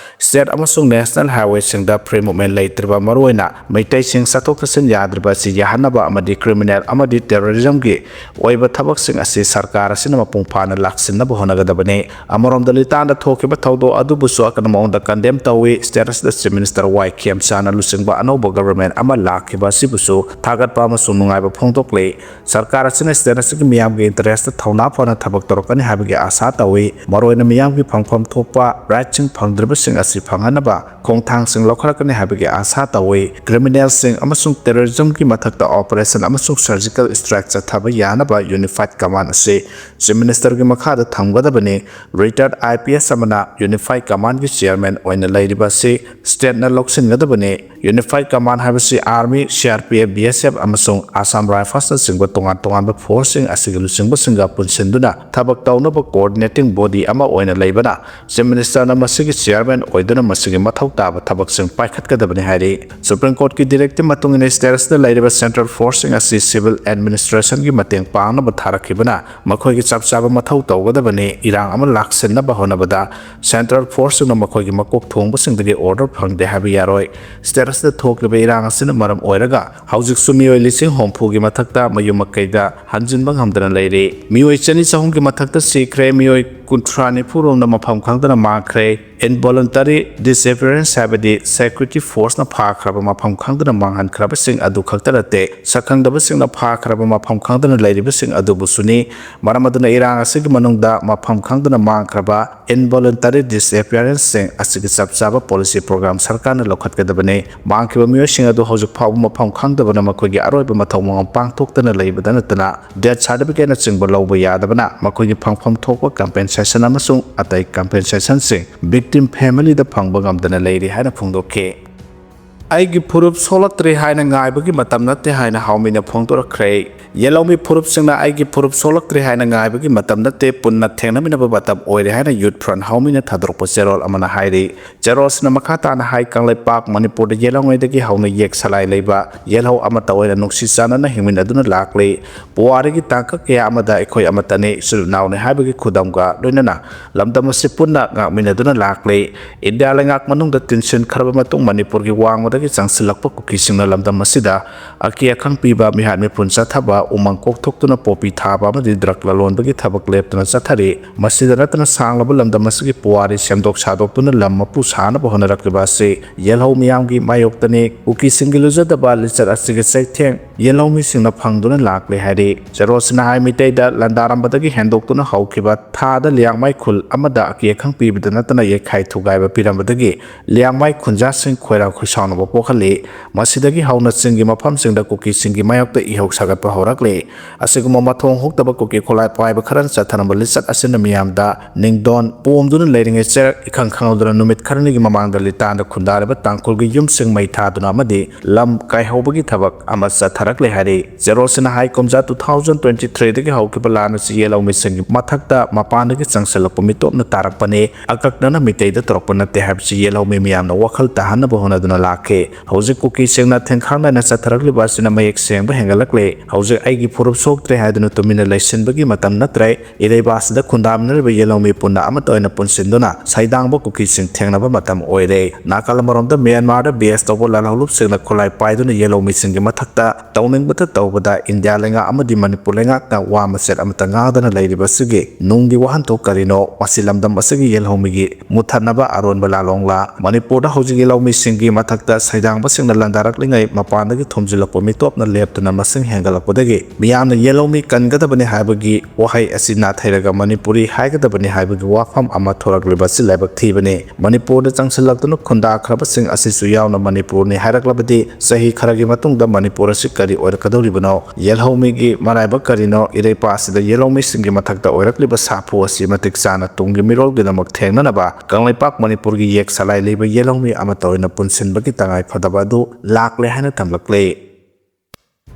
ꯁ꯭ꯇꯦꯠ ꯑꯃꯁꯨꯡ ꯅꯦꯁꯅꯦꯜ ꯍꯥꯏꯋꯦ ꯁꯤꯡꯗ free movement ꯂꯩꯇ꯭ꯔꯤꯕ, ꯃꯔꯨꯑꯣꯏꯅ ꯃꯩꯇꯩꯁꯤꯡ ꯆꯠꯊꯣꯛ ꯆꯠꯁꯤꯟ ꯌꯥꯗ꯭ꯔꯤꯕ ꯑꯁꯤ ꯌꯥꯍꯟꯅꯕ ꯑꯃꯗꯤ criminal ꯑꯃꯗꯤ terrorism ꯒꯤ ꯑꯣꯏꯕ ꯊꯕꯛꯁꯤꯡ ꯑꯁꯤ ꯁꯔꯀꯥꯔ ꯑꯁꯤꯅ ꯃꯄꯨꯡ ꯐꯥꯅ ꯂꯥꯛꯁꯤꯟꯅꯕ ꯍꯣꯠꯅꯒꯗꯕꯅꯤ꯫ ꯑꯃꯔꯣꯝꯗ ꯂꯤꯇꯥꯟꯗ ꯊꯣꯛꯈꯤꯕ ꯊꯧꯗꯣꯛ ꯑꯗꯨꯕꯨꯁꯨ ꯑꯀꯟꯕ ꯃꯑꯣꯡꯗ condemn ꯇꯧꯏ꯫ State ꯑꯁꯤꯗ Chief Minister ꯋꯥꯏ ꯈꯦꯝꯆꯥꯅ ꯂꯨꯆꯤꯡꯕ ꯑꯅꯧꯕ government ꯑꯃ ꯂꯥꯛꯈꯤꯕ ꯑꯁꯤꯕꯨꯁꯨ ꯊꯥꯒꯠꯄ ꯑꯃꯁꯨꯡ ꯅꯨꯡꯉꯥꯏꯕ ꯐꯣꯡꯗꯣꯛꯂꯤ꯫ ꯁꯔꯀꯥꯔ ꯑꯁꯤꯅ state ꯑꯁꯤꯒꯤ ꯃꯤꯌꯥꯝꯒꯤ interest ꯊꯧꯅꯥ ꯐꯅ ꯊꯕꯛ ꯇꯧꯔꯛꯀꯅꯤ ꯍꯥꯏꯕꯒꯤ ꯑꯥꯁꯥ ꯇꯧꯏ꯫ ꯃꯔꯨꯑꯣꯏꯅ ꯃꯤꯌꯥꯝꯒꯤ ꯐꯪꯐꯝ ꯊꯣꯛꯄ rightꯁꯤꯡ ꯐꯪꯗ꯭ꯔꯤꯕꯁꯤꯡ ꯑꯁꯤ ꯐꯪꯍꯟꯅꯕ ꯈꯣꯡꯊꯥꯡꯁꯤꯡ ꯂꯧꯈꯠꯂꯛꯀꯅꯤ ꯍꯥꯏꯕꯒꯤ ꯑꯥꯁꯥ ꯇꯧꯏ꯫ Criminalꯁꯤꯡ ꯑꯃꯁꯨꯡ terrorism ꯒꯤ ꯃꯊꯛꯇ operation ꯑꯃꯁꯨꯡ surgical strike ꯆꯠꯊꯕ ꯌꯥꯅꯕ unified command ꯑꯁꯤ Chief Minister ꯒꯤ ꯃꯈꯥꯗ ꯊꯝꯒꯗꯕꯅꯤ꯫ Retired I P S ꯑꯃꯅ unified command ꯒꯤ chairman ꯑꯣꯏꯅ ꯂꯩꯔꯤꯕ ꯑꯁꯤ state ꯅ ꯂꯧꯁꯤꯟꯒꯗꯕꯅꯤ꯫ Unified command ꯍꯥꯏꯕꯁꯤ army, C R P F, B S F ꯑꯃꯁꯨꯡ Assam Rifles ꯅꯆꯤꯡꯕ ꯇꯣꯉꯥꯟ ꯇꯣꯉꯥꯟꯕ force ꯁꯤꯡ ꯑꯁꯤꯒꯤ ꯂꯨꯆꯤꯡꯕꯁꯤꯡꯒ ꯄꯨꯟꯁꯤꯟꯗꯨꯅ ꯊꯕꯛ ꯇꯧꯅꯕ coordinating body ꯑꯃ ꯑꯣꯏꯅ ꯂꯩꯕꯅ Chief Minister ꯅ ꯃꯁꯤꯒꯤ chairman ꯑꯣꯏꯗꯨꯅ ꯃꯁꯤꯒꯤ ꯃꯊꯧ ꯇꯥꯕ ꯊꯕꯛꯁꯤꯡ ꯄꯥꯏꯈꯠꯀꯗꯕꯅꯤ ꯍꯥꯏꯔꯤ꯫ Supreme Court ꯀꯤ directive ꯃꯇꯨꯡ ꯏꯟꯅ state ꯑꯁꯤꯗ ꯂꯩꯔꯤꯕ central force ꯁꯤꯡ ꯑꯁꯤ civil administration ꯒꯤ ꯃꯇꯦꯡ ꯄꯥꯡꯅꯕ ꯊꯥꯔꯛꯈꯤꯕꯅ ꯃꯈꯣꯏꯒꯤ ꯆꯞ ꯆꯥꯕ ꯃꯊꯧ ꯇꯧꯒꯗꯕꯅꯤ꯫ ꯏꯔꯥꯡ ꯑꯃ ꯂꯥꯛꯁꯤꯟꯅꯕ ꯍꯣꯠꯅꯕꯗ central force ꯁꯤꯡꯅ ꯃꯈꯣꯏꯒꯤ ꯃꯀꯣꯛ ꯊꯣꯡꯕꯁꯤꯡꯗꯒꯤ order ꯐꯪꯗꯦ ꯍꯥꯏꯕ ꯌꯥꯔꯣꯏ꯫ State ꯑꯁꯤꯗ ꯊꯣꯛꯂꯤꯕ ꯏꯔꯥꯡ ꯑꯁꯤꯅ ꯃꯔꯝ ꯑꯣꯏꯔꯒ ꯍꯧꯖꯤꯛꯁꯨ ꯃꯤꯑꯣꯏ ꯂꯤꯁꯤꯡ ꯍꯨꯝꯐꯨꯒꯤ ꯃꯊꯛꯇ ꯃꯌꯨꯝ ꯃꯀꯩꯗ ꯍꯟꯖꯤꯟꯕ ꯉꯝꯗꯅ ꯂꯩꯔꯤ꯫ ꯃꯤꯑꯣꯏ ꯆꯅꯤ ꯆꯍꯨꯝꯒꯤ ꯃꯊꯛꯇ ꯁꯤꯈ꯭ꯔꯦ, ꯃꯤꯑꯣꯏ ꯀꯨꯟꯊ꯭ꯔꯥ ꯅꯤꯐꯨ ꯔꯣꯝꯅ ꯃꯐꯝ ꯈꯪꯗꯅ ꯃꯥꯡꯈ꯭ꯔꯦ꯫ Involuntary disappearance ꯍꯥꯏꯕꯗꯤ security force ꯅ ꯐꯥꯈ꯭ꯔꯕ ꯃꯐꯝ ꯈꯪꯗꯅ ꯃꯥꯡꯍꯟꯈ꯭ꯔꯕꯁꯤꯡ ꯑꯗꯨ ꯈꯛꯇ ꯅꯠꯇꯦ, ꯁꯛꯈꯪꯗꯕꯁꯤꯡꯅ ꯐꯥꯈ꯭ꯔꯕ ꯃꯐꯝ ꯈꯪꯗꯅ ꯂꯩꯔꯤꯕꯁꯤꯡ ꯑꯗꯨꯕꯨꯁꯨꯅꯤ꯫ ꯃꯔꯝ ꯑꯗꯨꯅ ꯏꯔꯥꯡ ꯑꯁꯤꯒꯤ ꯃꯅꯨꯡꯗ ꯃꯐꯝ ꯈꯪꯗꯅ ꯃꯥꯡꯈ꯭ꯔꯕ involuntary disappearance ꯁꯤꯡ ꯑꯁꯤꯒꯤ ꯆꯞ ꯆꯥꯕ policy program ꯁꯔꯀꯥꯔꯅ ꯂꯧꯈꯠꯀꯗꯕꯅꯤ꯫ ꯃꯥꯡꯈꯤꯕ ꯃꯤꯑꯣꯏꯁꯤꯡ ꯑꯗꯨ ꯍꯧꯖꯤꯛ ꯐꯥꯎꯕ ꯃꯐꯝ ꯈꯪꯗꯕꯅ ꯃꯈꯣꯏꯒꯤ ꯑꯔꯣꯏꯕ ꯃꯊꯧ ꯃꯉꯝ ꯄꯥꯡꯊꯣꯛꯇꯅ ꯂꯩꯕꯗ ꯅꯠꯇꯅ death certificate ꯅꯆꯤꯡꯕ ꯂꯧꯕ ꯌꯥꯗꯕꯅ ꯃꯈꯣꯏꯒꯤ ꯐꯪꯐꯝ ꯊꯣꯛꯄ compensation ꯑꯃꯁꯨꯡ ꯑꯇꯩ compensation ꯁꯤꯡ victim family ꯗ ꯐꯪꯕ ꯉꯝꯗꯅ ꯂꯩꯔꯤ ꯍꯥꯏꯅ ꯐꯣꯡꯗꯣꯛꯈꯤ꯫ ꯑꯩꯒꯤ ꯐꯨꯔꯨꯞ ꯁꯣꯛꯂꯛꯇ꯭ꯔꯦ ꯍꯥꯏꯅ ꯉꯥꯏꯕꯒꯤ ꯃꯇꯝ ꯅꯠꯇꯦ ꯍꯥꯏꯅ ꯍꯥꯎꯃꯤꯅ ꯐꯣꯡꯗꯣꯔꯛꯈ꯭ꯔꯦ꯫ ꯌꯦꯜꯍꯧꯃꯤ ꯐꯨꯔꯨꯞꯁꯤꯡꯅ ꯑꯩꯒꯤ ꯐꯨꯔꯨꯞ ꯁꯣꯛꯂꯛꯇ꯭ꯔꯦ ꯍꯥꯏꯅ ꯉꯥꯏꯕꯒꯤ ꯃꯇꯝ ꯅꯠꯇꯦ, ꯄꯨꯟꯅ ꯊꯦꯡꯅꯃꯤꯟꯅꯕ ꯃꯇꯝ ꯑꯣꯏꯔꯦ ꯍꯥꯏꯅ ꯌꯨꯠ ꯐ꯭ꯔꯟ ꯍꯥꯎꯃꯤꯅ ꯊꯥꯗꯣꯔꯛꯄ ꯆꯦꯔꯣꯜ ꯑꯃꯅ ꯍꯥꯏꯔꯤ꯫ ꯆꯦꯔꯣꯜꯁꯤꯅ ꯃꯈꯥ ꯇꯥꯅ ꯍꯥꯏ, ꯀꯪꯂꯩꯄꯥꯛ ꯃꯅꯤꯄꯨꯔꯗ ꯌꯦꯜꯍꯧꯉꯩꯗꯒꯤ ꯍꯧꯅ ꯌꯦꯛ ꯁꯂꯥꯏ ꯂꯩꯕ ꯌꯦꯜꯍꯧ ꯑꯃꯠꯇ ꯑꯣꯏꯅ ꯅꯨꯡꯁꯤ ꯆꯥꯟꯅꯅ ꯍꯤꯡꯃꯤꯟꯅꯗꯨꯅ ꯂꯥꯛꯂꯤ꯫ ꯄꯨꯋꯥꯔꯤꯒꯤ ꯇꯥꯡꯀꯛ ꯀꯌꯥ ꯑꯃꯗ ꯑꯩꯈꯣꯏ ꯑꯃꯠꯇꯅꯤ, ꯏꯆꯤꯜ ꯏꯅꯥꯎꯅꯤ ꯍꯥꯏꯕꯒꯤ ꯈꯨꯗꯝꯒ ꯂꯣꯏꯅꯅ ꯂꯝꯗꯝ ꯑꯁꯤ ꯄꯨꯟꯅ ꯉꯥꯛꯃꯤꯟꯅꯗꯨꯅ ꯂꯥꯛꯂꯤ꯫ ꯏꯟꯗꯤꯌꯥ ꯂꯩꯉꯥꯛ ꯃꯅꯨꯡꯗ ꯇꯤꯟꯁꯤꯟꯈ꯭ꯔꯕ ꯃꯇꯨꯡ ꯃꯅꯤꯄꯨꯔꯒꯤ ꯋꯥꯡꯃꯗꯒꯤ ꯆꯪꯁꯤꯜꯂꯛꯄ ꯀꯨꯀꯤꯁꯤꯡꯅ ꯂꯝꯗꯝ ꯑꯁꯤꯗ ꯑꯀꯤ ꯑꯈꯪ ꯄꯤꯕ, ꯃꯤꯍꯥꯠ ꯃꯤꯄꯨꯟ ꯆꯠꯊꯕ, ꯎꯃꯪ ꯀꯣꯛꯊꯣꯛꯇꯨꯅ ꯄꯣꯄꯤ ꯊꯥꯕ ꯑꯃꯗꯤ ꯗ꯭ꯔꯒ ꯂꯂꯣꯟꯕꯒꯤ ꯊꯕꯛ ꯂꯦꯞꯇꯅ ꯆꯠꯊꯔꯤ꯫ ꯃꯁꯤꯗ ꯅꯠꯇꯅ ꯁꯥꯡꯂꯕ ꯂꯝꯗꯝ ꯑꯁꯤꯒꯤ ꯄꯨꯋꯥꯔꯤ ꯁꯦꯝꯗꯣꯛ ꯁꯥꯗꯣꯛꯇꯨꯅ ꯂꯝ ꯃꯄꯨ ꯁꯥꯅꯕ ꯍꯣꯠꯅꯔꯛꯂꯤꯕ ꯑꯁꯤ ꯌꯦꯜꯍꯧ ꯃꯤꯌꯥꯝꯒꯤ ꯃꯥꯌꯣꯛꯇꯅꯤ꯫ ꯀꯨꯀꯤꯁꯤꯡꯒꯤ ꯂꯨꯖꯗꯕ ꯂꯤꯆꯠ ꯑꯁꯤꯒꯤ ꯆꯩꯊꯦꯡ ꯌꯦꯜꯍꯧꯃꯤꯁꯤꯡꯅ ꯐꯪꯗꯨꯅ ꯂꯥꯛꯂꯦ ꯍꯥꯏꯔꯤ꯫ ꯆꯦꯔꯣꯜꯁꯤꯅ ꯍꯥꯏ, ꯃꯤꯇꯩꯗ ꯂꯥꯟꯗꯥꯔꯝꯕꯗꯒꯤ ꯍꯦꯟꯗꯣꯛꯇꯨꯅ ꯍꯧꯈꯤꯕ ꯊꯥꯗ ꯂꯤꯌꯥꯡꯃꯩ ꯈꯨꯜ ꯑꯃꯗ ꯑꯀꯤ ꯑꯈꯪ ꯄꯤꯕꯗ ꯅꯠꯇꯅ ꯌꯩꯈꯥꯏ ꯊꯨꯒꯥꯏꯕ ꯄꯤꯔꯝꯕꯗꯒꯤ ꯂꯤꯌꯥꯡꯃꯩ ꯈꯨꯟꯖꯥꯁꯤꯡ ꯈꯣꯏꯔꯥꯡ ꯈꯣꯏꯁꯥꯎꯅꯕ ꯄꯣꯛꯍꯜꯂꯤ꯫ ꯃꯁꯤꯗꯒꯤ ꯍꯧꯅ ꯆꯤꯡꯒꯤ ꯃꯐꯝꯁꯤꯡꯗ ꯀꯨꯀꯤꯁꯤꯡꯒꯤ ꯃꯥꯌꯣꯛꯇ ꯏꯍꯧ ꯁꯥꯒꯠꯄ ꯍꯧꯔꯛꯂꯤ꯫ ꯑꯁꯤꯒꯨꯝꯕ ꯃꯊꯣꯡ ꯍꯨꯛꯇꯕ ꯀꯨꯀꯤ ꯈꯨꯠꯂꯥꯏ ꯄꯥꯏꯕ ꯈꯔꯅ ꯆꯠꯊꯔꯝꯕ ꯂꯤꯆꯠ ꯑꯁꯤꯅ ꯃꯤꯌꯥꯝꯗ ꯅꯤꯡꯗꯣꯟ ꯄꯣꯝꯗꯨꯅ ꯂꯩꯔꯤꯉꯩ ꯆꯩꯔꯛ ꯏꯈꯪ ꯈꯪꯍꯧꯗꯅ ꯅꯨꯃꯤꯠ ꯈꯔꯅꯤꯒꯤ ꯃꯃꯥꯡꯗ ꯂꯤꯇꯥꯟꯗ ꯈꯨꯟꯗꯥꯔꯤꯕ ꯇꯥꯡꯈꯨꯜꯒꯤ ꯌꯨꯝꯁꯤꯡ ꯃꯩ ꯊꯥꯗꯨꯅ ꯑꯃꯗꯤ ꯂꯝ ꯀꯥꯏꯍꯧꯕꯒꯤ ꯊꯕꯛ ꯑꯃ ꯆꯠꯊꯔꯛꯂꯦ ꯍꯥꯏꯔꯤ꯫ ꯆꯦꯔꯣꯜꯁꯤꯅ ꯍꯥꯏ, ꯀꯨꯝꯖꯥ two thousand twenty three ꯗꯒꯤ ꯍꯧꯈꯤꯕ ꯂꯥꯟ ꯑꯁꯤ ꯌꯦꯜꯍꯧꯃꯤꯁꯤꯡꯒꯤ ꯃꯊꯛꯇ ꯃꯄꯥꯟꯗꯒꯤ ꯆꯪꯁꯤꯜꯂꯛꯄ ꯃꯤꯇꯣꯞꯅ ꯇꯥꯔꯛꯄꯅꯤ, ꯑꯀꯛꯅꯅ ꯃꯤꯇꯩꯗ ꯇꯧꯔꯛꯄ ꯅꯠꯇꯦ ꯍꯥꯏꯕꯁꯤ ꯌꯦꯜꯍꯧꯃꯤ ꯃꯤꯌꯥꯝꯅ ꯋꯥꯈꯜ ꯇꯥꯍꯟꯅꯕ ꯍꯣꯠꯅꯗꯨꯅ ꯂꯥꯛꯈꯤ꯫ ꯍꯧꯖꯤꯛ ꯀꯨꯀꯤꯁꯤꯡꯅ ꯊꯦꯡꯈꯥꯡ ꯅꯥꯏꯅ ꯆꯠꯊꯔꯛꯂꯤꯕ ꯑꯁꯤꯅ ꯃꯌꯦꯛ ꯁꯦꯡꯕ ꯍꯦꯟꯒꯠꯂꯛꯂꯦ꯫ ꯍꯧꯖꯤꯛ ꯑꯩꯒꯤ ꯐꯨꯔꯨꯞ ꯁꯣꯛꯇ꯭ꯔꯦ ꯍꯥꯏꯗꯨꯅ ꯇꯨꯃꯤꯟꯅ ꯂꯩꯁꯤꯟꯕꯒꯤ ꯃꯇꯝ ꯅꯠꯇ꯭ꯔꯦ꯫ ꯏꯔꯩꯕꯥꯛ ꯑꯁꯤꯗ ꯈꯨꯟꯗꯥꯃꯤꯟꯅꯔꯤꯕ ꯌꯦꯜꯍꯧꯃꯤ ꯄꯨꯟꯅ ꯑꯃꯠꯇ ꯑꯣꯏꯅ ꯄꯨꯟꯁꯤꯟꯗꯨꯅ ꯁꯩꯗꯥꯡꯕ ꯀꯨꯀꯤꯁꯤꯡ ꯊꯦꯡꯅꯕ ꯃꯇꯝ ꯑꯣꯏꯔꯦ꯫ ꯅꯥꯀꯜ ꯑꯃꯔꯣꯝꯗ ꯃ꯭ꯌꯥꯟꯃꯥꯔꯗ base ꯇꯧꯕ ꯂꯥꯜꯍꯧꯂꯨꯞꯁꯤꯡꯅ ꯈꯨꯠꯂꯥꯏ ꯄꯥꯏꯗꯨꯅ ꯌꯦꯜꯍꯧꯃꯤꯁꯤꯡꯒꯤ ꯃꯊꯛꯇ ꯇꯧꯅꯤꯡꯕꯇ ꯇꯧꯕꯗ ꯏꯟꯗꯤꯌꯥ ꯂꯩꯉꯥꯛ ꯑꯃꯗꯤ ꯃꯅꯤꯄꯨꯔ ꯂꯩꯉꯥꯛꯅ ꯋꯥ ꯃꯆꯦꯠ ꯑꯃꯠꯇ ꯉꯥꯡꯗꯅ ꯂꯩꯔꯤꯕ ꯑꯁꯤꯒꯤ ꯅꯨꯡꯒꯤ ꯋꯥꯍꯟꯊꯣꯛ ꯀꯔꯤꯅꯣ? ꯃꯁꯤ ꯂꯝꯗꯝ ꯑꯁꯤꯒꯤ ꯌꯦꯜꯍꯧꯃꯤꯒꯤ ꯃꯨꯠꯊꯠꯅꯕ ꯑꯔꯣꯟꯕ ꯂꯥꯂꯣꯡꯂꯥ? ꯃꯅꯤꯄꯨꯔꯗ ꯍꯧꯖꯤꯛ ꯌꯦꯜꯍꯧꯃꯤꯁꯤꯡꯒꯤ ꯃꯊꯛꯇ ꯁꯩꯗꯥꯡꯕꯁꯤꯡꯅ ꯂꯥꯟꯗꯥꯔꯛꯂꯤꯉꯩ ꯃꯄꯥꯟꯗꯒꯤ ꯊꯣꯝꯖꯤꯜꯂꯛꯄ ꯃꯤꯇꯣꯞꯅ ꯂꯦꯞꯇꯅ ꯃꯁꯤꯡ ꯍꯦꯟꯒꯠꯂꯛꯄꯗꯒꯤ ꯃꯤꯌꯥꯝꯅ ꯌꯦꯜꯍꯧꯃꯤ ꯀꯟꯒꯗꯕꯅꯤ ꯍꯥꯏꯕꯒꯤ ꯋꯥꯍꯩ ꯑꯁꯤ ꯅꯥꯊꯩꯔꯒ ꯃꯅꯤꯄꯨꯔꯤ ꯍꯥꯏꯒꯗꯕꯅꯤ ꯍꯥꯏꯕꯒꯤ ꯋꯥꯐꯝ ꯑꯃ ꯊꯣꯔꯛꯂꯤꯕ ꯑꯁꯤ ꯂꯥꯏꯕꯛ ꯊꯤꯕꯅꯤ꯫ ꯃꯅꯤꯄꯨꯔꯗ ꯆꯪꯁꯤꯜꯂꯛꯇꯨꯅ ꯈꯨꯟꯗꯥꯈ꯭ꯔꯕꯁꯤꯡ ꯑꯁꯤꯁꯨ ꯌꯥꯎꯅ ꯃꯅꯤꯄꯨꯔꯅꯤ ꯍꯥꯏꯔꯛꯂꯕꯗꯤ ꯆꯍꯤ ꯈꯔꯒꯤ ꯃꯇꯨꯡꯗ ꯃꯅꯤꯄꯨꯔ ꯑꯁꯤ ꯀꯔꯤ ꯑꯣꯏꯔꯛꯀꯗꯧꯔꯤꯕꯅꯣ? ꯌꯦꯜꯍꯧꯃꯤꯒꯤ ꯃꯔꯥꯏꯕꯛ ꯀꯔꯤꯅꯣ? ꯏꯔꯩꯄꯥꯛ ꯑꯁꯤꯗ ꯌꯦꯜꯍꯧꯃꯤꯁꯤꯡꯒꯤ ꯃꯊꯛꯇ ꯑꯣꯏꯔꯛꯂꯤꯕ ꯁꯥꯐꯨ ꯑꯁꯤ ꯃꯇꯤꯛ ꯆꯥꯅ ꯇꯨꯡꯒꯤ ꯃꯤꯔꯣꯜꯒꯤꯗꯃꯛ ꯊꯦꯡꯅꯅꯕ ꯀꯪꯂꯩꯄꯥꯛ ꯃꯅꯤꯄꯨꯔꯒꯤ ꯌꯦꯛ ꯁꯂꯥꯏ ꯂꯩꯕ ꯌꯦꯜꯍꯧꯃꯤ ꯑꯃꯠꯇ ꯑꯣꯏꯅ ꯄꯨꯟꯁꯤꯟꯕꯒꯤ ꯇꯉꯥꯏꯐꯗꯕ ꯑꯗꯨ ꯂꯥꯛꯂꯦ ꯍꯥꯏꯅ ꯊꯝꯂꯛꯂꯤ꯫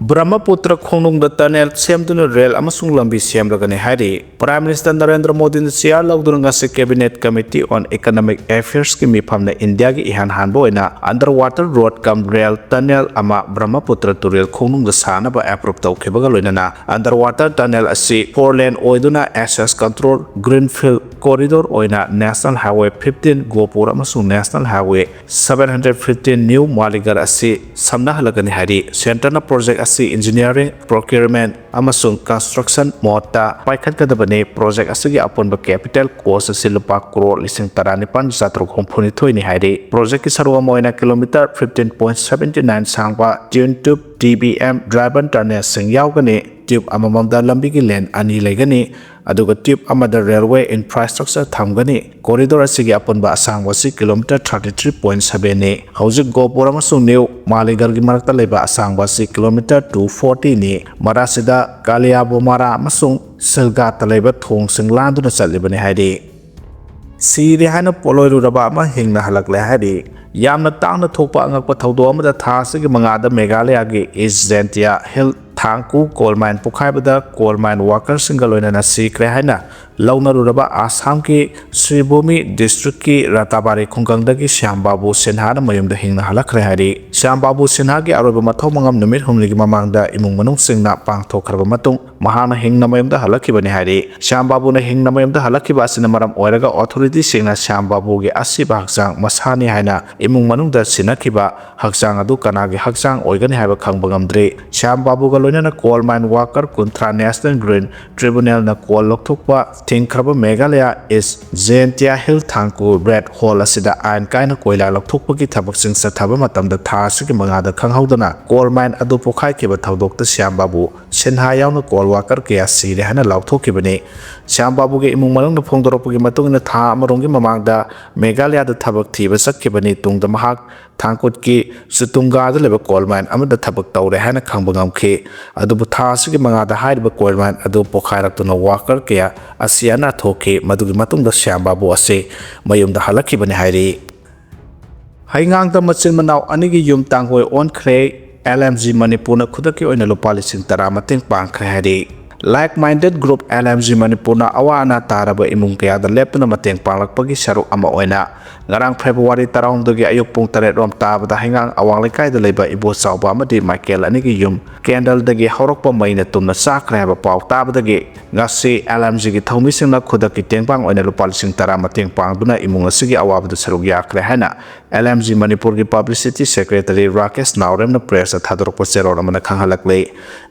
ꯕ꯭ꯔꯍꯃꯄꯨꯇ꯭ꯔ ꯈꯣꯡꯅꯨꯡꯗ ꯇꯅꯦꯜ ꯁꯦꯝꯗꯨꯅ ꯔꯦꯜ ꯑꯃꯁꯨꯡ ꯂꯝꯕꯤ ꯁꯦꯝꯂꯒꯅꯤ ꯍꯥꯏꯔꯤ꯫ Prime Minister ꯅꯔꯦꯟꯗ꯭ꯔ ꯃꯣꯗꯤꯅ chair ꯂꯧꯗꯨꯅ ꯉꯁꯤ Cabinet Committee on Economic Affairs ꯀꯤ ꯃꯤꯐꯝꯅ ꯏꯟꯗꯤꯌꯥꯒꯤ ꯏꯍꯥꯟ ꯍꯥꯟꯕ ꯑꯣꯏꯅ underwater road cum rail tunnel ꯑꯃ ꯕ꯭ꯔꯍꯃꯄꯨꯇ꯭ꯔ ꯇꯨꯔꯦꯜ ꯈꯣꯡꯅꯨꯡꯗ ꯁꯥꯅꯕ approve ꯇꯧꯈꯤꯕꯒ ꯂꯣꯏꯅꯅ underwater tunnel ꯑꯁꯤ four lane ꯑꯣꯏꯗꯨꯅ access control greenfield corridor ꯑꯣꯏꯅ National Highway fifteen ꯒꯣꯄꯨꯔ ꯑꯃꯁꯨꯡ National Highway seven hundred fifteen New ꯃꯥꯂꯤꯒꯔ ꯑꯁꯤ ꯁꯝꯅꯍꯜꯂꯒꯅꯤ ꯍꯥꯏꯔꯤ꯫ Centre ꯅ project ꯑꯁꯤ engineering, procurement ꯑꯃꯁꯨꯡ construction mode ꯇ ꯄꯥꯏꯈꯠꯀꯗꯕꯅꯤ꯫ Project ꯑꯁꯤꯒꯤ ꯑꯄꯨꯟꯕ capital cost ꯑꯁꯤ ꯂꯨꯄꯥ ꯀ꯭ꯔꯣꯔ ꯂꯤꯁꯤꯡ ꯇꯔꯥꯅꯤꯄꯥꯟ ꯆꯥꯇ꯭ꯔꯨꯛ ꯍꯨꯝꯐꯨꯅꯤꯊꯣꯏꯅꯤ ꯍꯥꯏꯔꯤ꯫ Project ꯀꯤ ꯁꯔꯨꯛ ꯑꯃ ꯑꯣꯏꯅ kilometre fifteen point seventy nine ꯁꯥꯡꯕ twin tube T B M driven tunnel ꯁꯤꯡ ꯌꯥꯎꯒꯅꯤ꯫ Tube ꯑꯃꯃꯝꯗ ꯂꯝꯕꯤꯒꯤ lane ꯑꯅꯤ ꯂꯩꯒꯅꯤ, ꯑꯗꯨꯒ tube ꯑꯃꯗ railway infrastructure ꯊꯝꯒꯅꯤ꯫ Corridor ꯑꯁꯤꯒꯤ ꯑꯄꯨꯟꯕ ꯑꯁꯥꯡꯕ ꯑꯁꯤ kilometre thirty three point seven ꯅꯤ꯫ ꯍꯧꯖꯤꯛ ꯒꯣꯄꯨꯔ ꯑꯃꯁꯨꯡ ꯅ꯭ꯌꯨ ꯃꯥꯂꯤꯒꯔꯒꯤ ꯃꯔꯛꯇ ꯂꯩꯕ ꯑꯁꯥꯡꯕ ꯑꯁꯤ kilometre two forty ꯅꯤ꯫ ꯃꯔꯥꯁꯤꯗ ꯀꯥꯂꯤꯌꯥꯕꯣꯃꯥꯔꯥ ꯑꯃꯁꯨꯡ ꯁꯤꯜꯒꯥꯠꯇ ꯂꯩꯕ ꯊꯣꯡꯁꯤꯡ ꯂꯥꯟꯗꯨꯅ ꯆꯠꯂꯤꯕꯅꯤ ꯍꯥꯏꯔꯤ꯫ ꯁꯤꯔꯦ ꯍꯥꯏꯅ ꯄꯣꯠꯂꯣꯏꯔꯨꯔꯕ ꯑꯃ ꯍꯤꯡꯅ ꯍꯜꯂꯛꯂꯦ ꯍꯥꯏꯔꯤ꯫ ꯌꯥꯝꯅ ꯇꯥꯡꯅ ꯊꯣꯛꯄ ꯑꯉꯛꯄ ꯊꯧꯗꯣꯛ ꯑꯃꯗ ꯊꯥ ꯑꯁꯤꯒꯤ ꯃꯉꯥꯗ ꯃꯦꯘꯥꯂꯌꯥꯒꯤ East Jaintia Hills ꯊꯥꯡꯀꯨ coal mine ꯄꯣꯈꯥꯏꯕꯗ coal mine worker ꯁꯤꯡꯒ ꯂꯣꯏꯅꯅ ꯁꯤꯈ꯭ꯔꯦ ꯍꯥꯏꯅ ꯂꯧꯅꯔꯨꯔꯕ ꯑꯁꯥꯝꯒꯤ ꯁ꯭ꯔꯤꯚꯨꯃꯤ district ꯀꯤ ꯔꯥꯇꯥꯕꯥꯔꯤ ꯈꯨꯡꯒꯪꯗꯒꯤ ꯁ꯭ꯌꯥꯝ ꯕꯥꯕꯨ ꯁꯤꯟꯍꯥꯅ ꯃꯌꯨꯝꯗ ꯍꯤꯡꯅ ꯍꯜꯂꯛꯈ꯭ꯔꯦ ꯍꯥꯏꯔꯤ꯫ ꯁ꯭ꯌꯥꯝ ꯕꯥꯕꯨ ꯁꯤꯟꯍꯥꯒꯤ ꯑꯔꯣꯏꯕ ꯃꯊꯧ ꯃꯉꯝ ꯅꯨꯃꯤꯠ ꯍꯨꯝꯅꯤꯒꯤ ꯃꯃꯥꯡꯗ ꯏꯃꯨꯡ ꯃꯅꯨꯡꯁꯤꯡꯅ ꯄꯥꯡꯊꯣꯛꯈ꯭ꯔꯕ ꯃꯇꯨꯡ ꯃꯍꯥꯛꯅ ꯍꯤꯡꯅ ꯃꯌꯨꯝꯗ ꯍꯜꯂꯛꯈꯤꯕꯅꯤ ꯍꯥꯏꯔꯤ꯫ ꯁ꯭ꯌꯥꯝ ꯕꯥꯕꯨꯅ ꯍꯤꯡꯅ ꯃꯌꯨꯝꯗ ꯍꯜꯂꯛꯈꯤꯕ ꯑꯁꯤꯅ ꯃꯔꯝ ꯑꯣꯏꯔꯒ authority ꯁꯤꯡꯅ ꯁ꯭ꯌꯥꯝ ꯕꯥꯕꯨꯒꯤ ꯑꯁꯤꯕ ꯍꯛꯆꯥꯡ ꯃꯁꯥꯅꯤ ꯍꯥꯏꯅ ꯏꯃꯨꯡ ꯃꯅꯨꯡꯗ ꯁꯤꯟꯅꯈꯤꯕ ꯍꯛꯆꯥꯡ ꯑꯗꯨ ꯀꯅꯥꯒꯤ ꯍꯛꯆꯥꯡ ꯑꯣꯏꯒꯅꯤ ꯍꯥꯏꯕ ꯈꯪꯕ ꯉꯝꯗ꯭ꯔꯤ꯫ ꯁ꯭ꯌꯥꯝ ꯕꯥꯕꯨꯒ ꯂꯣꯏꯅꯅ coal mine worker ꯀꯨꯟꯊ꯭ꯔꯥ National Green Tribunal ꯅ coal ꯂꯧꯊꯣꯛꯄ ꯊꯤꯡꯈ꯭ꯔꯕ Meghalaya East Jaintia Hills ꯊꯥꯡꯀꯨ red hole ꯑꯁꯤꯗ ꯑꯥꯏꯟ ꯀꯥꯏꯅ ꯀꯣꯏꯂꯥ ꯂꯧꯊꯣꯛꯄꯒꯤ ꯊꯕꯛꯁꯤꯡ ꯆꯠꯊꯕ ꯃꯇꯝꯗ ꯊꯥ ꯑꯁꯤꯒꯤ ꯃꯉꯥꯗ ꯈꯪꯍꯧꯗꯅ coal mine ꯑꯗꯨ ꯄꯣꯈꯥꯏꯈꯤꯕ ꯊꯧꯗꯣꯛꯇ ꯁ꯭ꯌꯥꯝ ꯕꯥꯕꯨ ꯁꯤꯟꯍꯥ ꯌꯥꯎꯅ coal worker ꯀꯌꯥ ꯁꯤꯔꯦ ꯍꯥꯏꯅ ꯂꯥꯎꯊꯣꯛꯈꯤꯕꯅꯤ꯫ ꯁ꯭ꯌꯥꯝ ꯕꯥꯕꯨꯒꯤ ꯏꯃꯨꯡ ꯃꯅꯨꯡꯅ ꯐꯣꯡꯗꯣꯔꯛꯄꯒꯤ ꯃꯇꯨꯡ ꯏꯟꯅ ꯊꯥ ꯑꯃꯔꯣꯝꯒꯤ ꯃꯃꯥꯡꯗ ꯃꯦꯘꯥꯂꯌꯥꯗ ꯊꯕꯛ ꯊꯤꯕ ꯆꯠꯈꯤꯕꯅꯤ꯫ ꯇꯨꯡꯗ ꯃꯍꯥꯛ ꯊꯥꯡꯀꯨꯠꯀꯤ ꯆꯨꯇꯨꯡꯒꯥꯗ ꯂꯩꯕ coal mine ꯑꯃꯗ ꯊꯕꯛ ꯇꯧꯔꯦ ꯍꯥꯏꯅ ꯈꯪꯕ ꯉꯝꯈꯤ꯫ ꯑꯗꯨꯕꯨ ꯊꯥ ꯑꯁꯤꯒꯤ ꯃꯉꯥꯗ ꯍꯥꯏꯔꯤꯕ coal mine ꯑꯗꯨ ꯄꯣꯈꯥꯏꯔꯛꯇꯨꯅ worker ꯀꯌꯥ ꯑꯁꯤ ꯑꯅꯥ ꯊꯣꯛꯈꯤ꯫ ꯃꯗꯨꯒꯤ ꯃꯇꯨꯡꯗ ꯁ꯭ꯌꯥꯝ ꯕꯥꯕꯨ ꯑꯁꯤ ꯃꯌꯨꯝꯗ ꯍꯜꯂꯛꯈꯤꯕꯅꯤ ꯍꯥꯏꯔꯤ꯫ ꯍꯩꯉꯥꯡꯗ ꯃꯆꯤꯟ ꯃꯅꯥꯎ ꯑꯅꯤꯒꯤ ꯌꯨꯝ ꯇꯥꯡꯒꯣꯏ ꯑꯣꯟꯈ꯭ꯔꯦ꯫ ꯑꯦꯜ ꯑꯦꯝ ꯖꯤ ꯃꯅꯤꯄꯨꯔꯅ ꯈꯨꯗꯛꯀꯤ ꯑꯣꯏꯅ ꯂꯨꯄꯥ ꯂꯤꯁꯤꯡ ꯇꯔꯥ ꯃꯇꯦꯡ ꯄꯥꯡꯈ꯭ꯔꯦ ꯍꯥꯏꯔꯤ꯫ Like Minded Group L M G ꯃꯅꯤꯄꯨꯔꯅ ꯑꯋꯥ ꯑꯅꯥ ꯇꯥꯔꯕ ꯏꯃꯨꯡ ꯀꯌꯥꯗ ꯂꯦꯞꯇꯅ ꯃꯇꯦꯡ ꯄꯥꯡꯂꯛꯄꯒꯤ ꯁꯔꯨꯛ ꯑꯃ ꯑꯣꯏꯅ ꯉꯔꯥꯡ ꯐꯦꯕ꯭ꯔꯨꯋꯥꯔꯤ ꯇꯔꯥꯍꯨꯝꯗꯣꯏꯒꯤ ꯑꯌꯨꯛ ꯄꯨꯡ ꯇꯔꯦꯠ ꯔꯣꯝ ꯇꯥꯕꯗ ꯍꯩꯉꯥꯡ ꯑꯋꯥꯡ ꯂꯩꯀꯥꯏꯗ ꯂꯩꯕ ꯏꯕꯣꯆꯥꯎꯕ ꯑꯃꯗꯤ ꯃꯥꯏꯀꯦꯜ ꯑꯅꯤꯒꯤ ꯌꯨꯝ ꯀꯦꯟꯗꯜꯗꯒꯤ ꯍꯧꯔꯛꯄ ꯃꯩꯅ ꯇꯨꯝꯅ ꯆꯥꯛꯈ꯭ꯔꯦ ꯍꯥꯏꯕ ꯄꯥꯎ ꯇꯥꯕꯗꯒꯤ ꯉꯁꯤ ꯑꯦꯜ ꯑꯦꯝ ꯖꯤꯒꯤ ꯊꯧꯃꯤꯁꯤꯡꯅ ꯈꯨꯗꯛꯀꯤ ꯇꯦꯡꯕꯥꯡ ꯑꯣꯏꯅ ꯂꯨꯄꯥ ꯂꯤꯁꯤꯡ ꯇꯔꯥ ꯃꯇꯦꯡ ꯄꯥꯡꯗꯨꯅ ꯏꯃꯨꯡ ꯑꯁꯤꯒꯤ ꯑꯋꯥꯕꯗ ꯁꯔꯨꯛ ꯌꯥꯈ꯭ꯔꯦ ꯍꯥꯏꯅ ꯑꯦꯜ ꯑꯦꯝ ꯖꯤ ꯃꯅꯤꯄꯨꯔꯒꯤ ꯄꯕ꯭ꯂꯤꯁꯤꯇꯤ ꯁꯦꯀ꯭ꯔꯦꯇꯔꯤ ꯔꯥꯀꯦꯁ ꯅꯥꯎꯔꯦꯝꯅ ꯄ꯭ꯔꯦꯁꯇ ꯊꯥꯗꯣꯔꯛꯄ ꯆꯦꯔꯣꯜ ꯑꯃꯅ ꯈꯪꯍꯜꯂꯛꯂꯤ꯫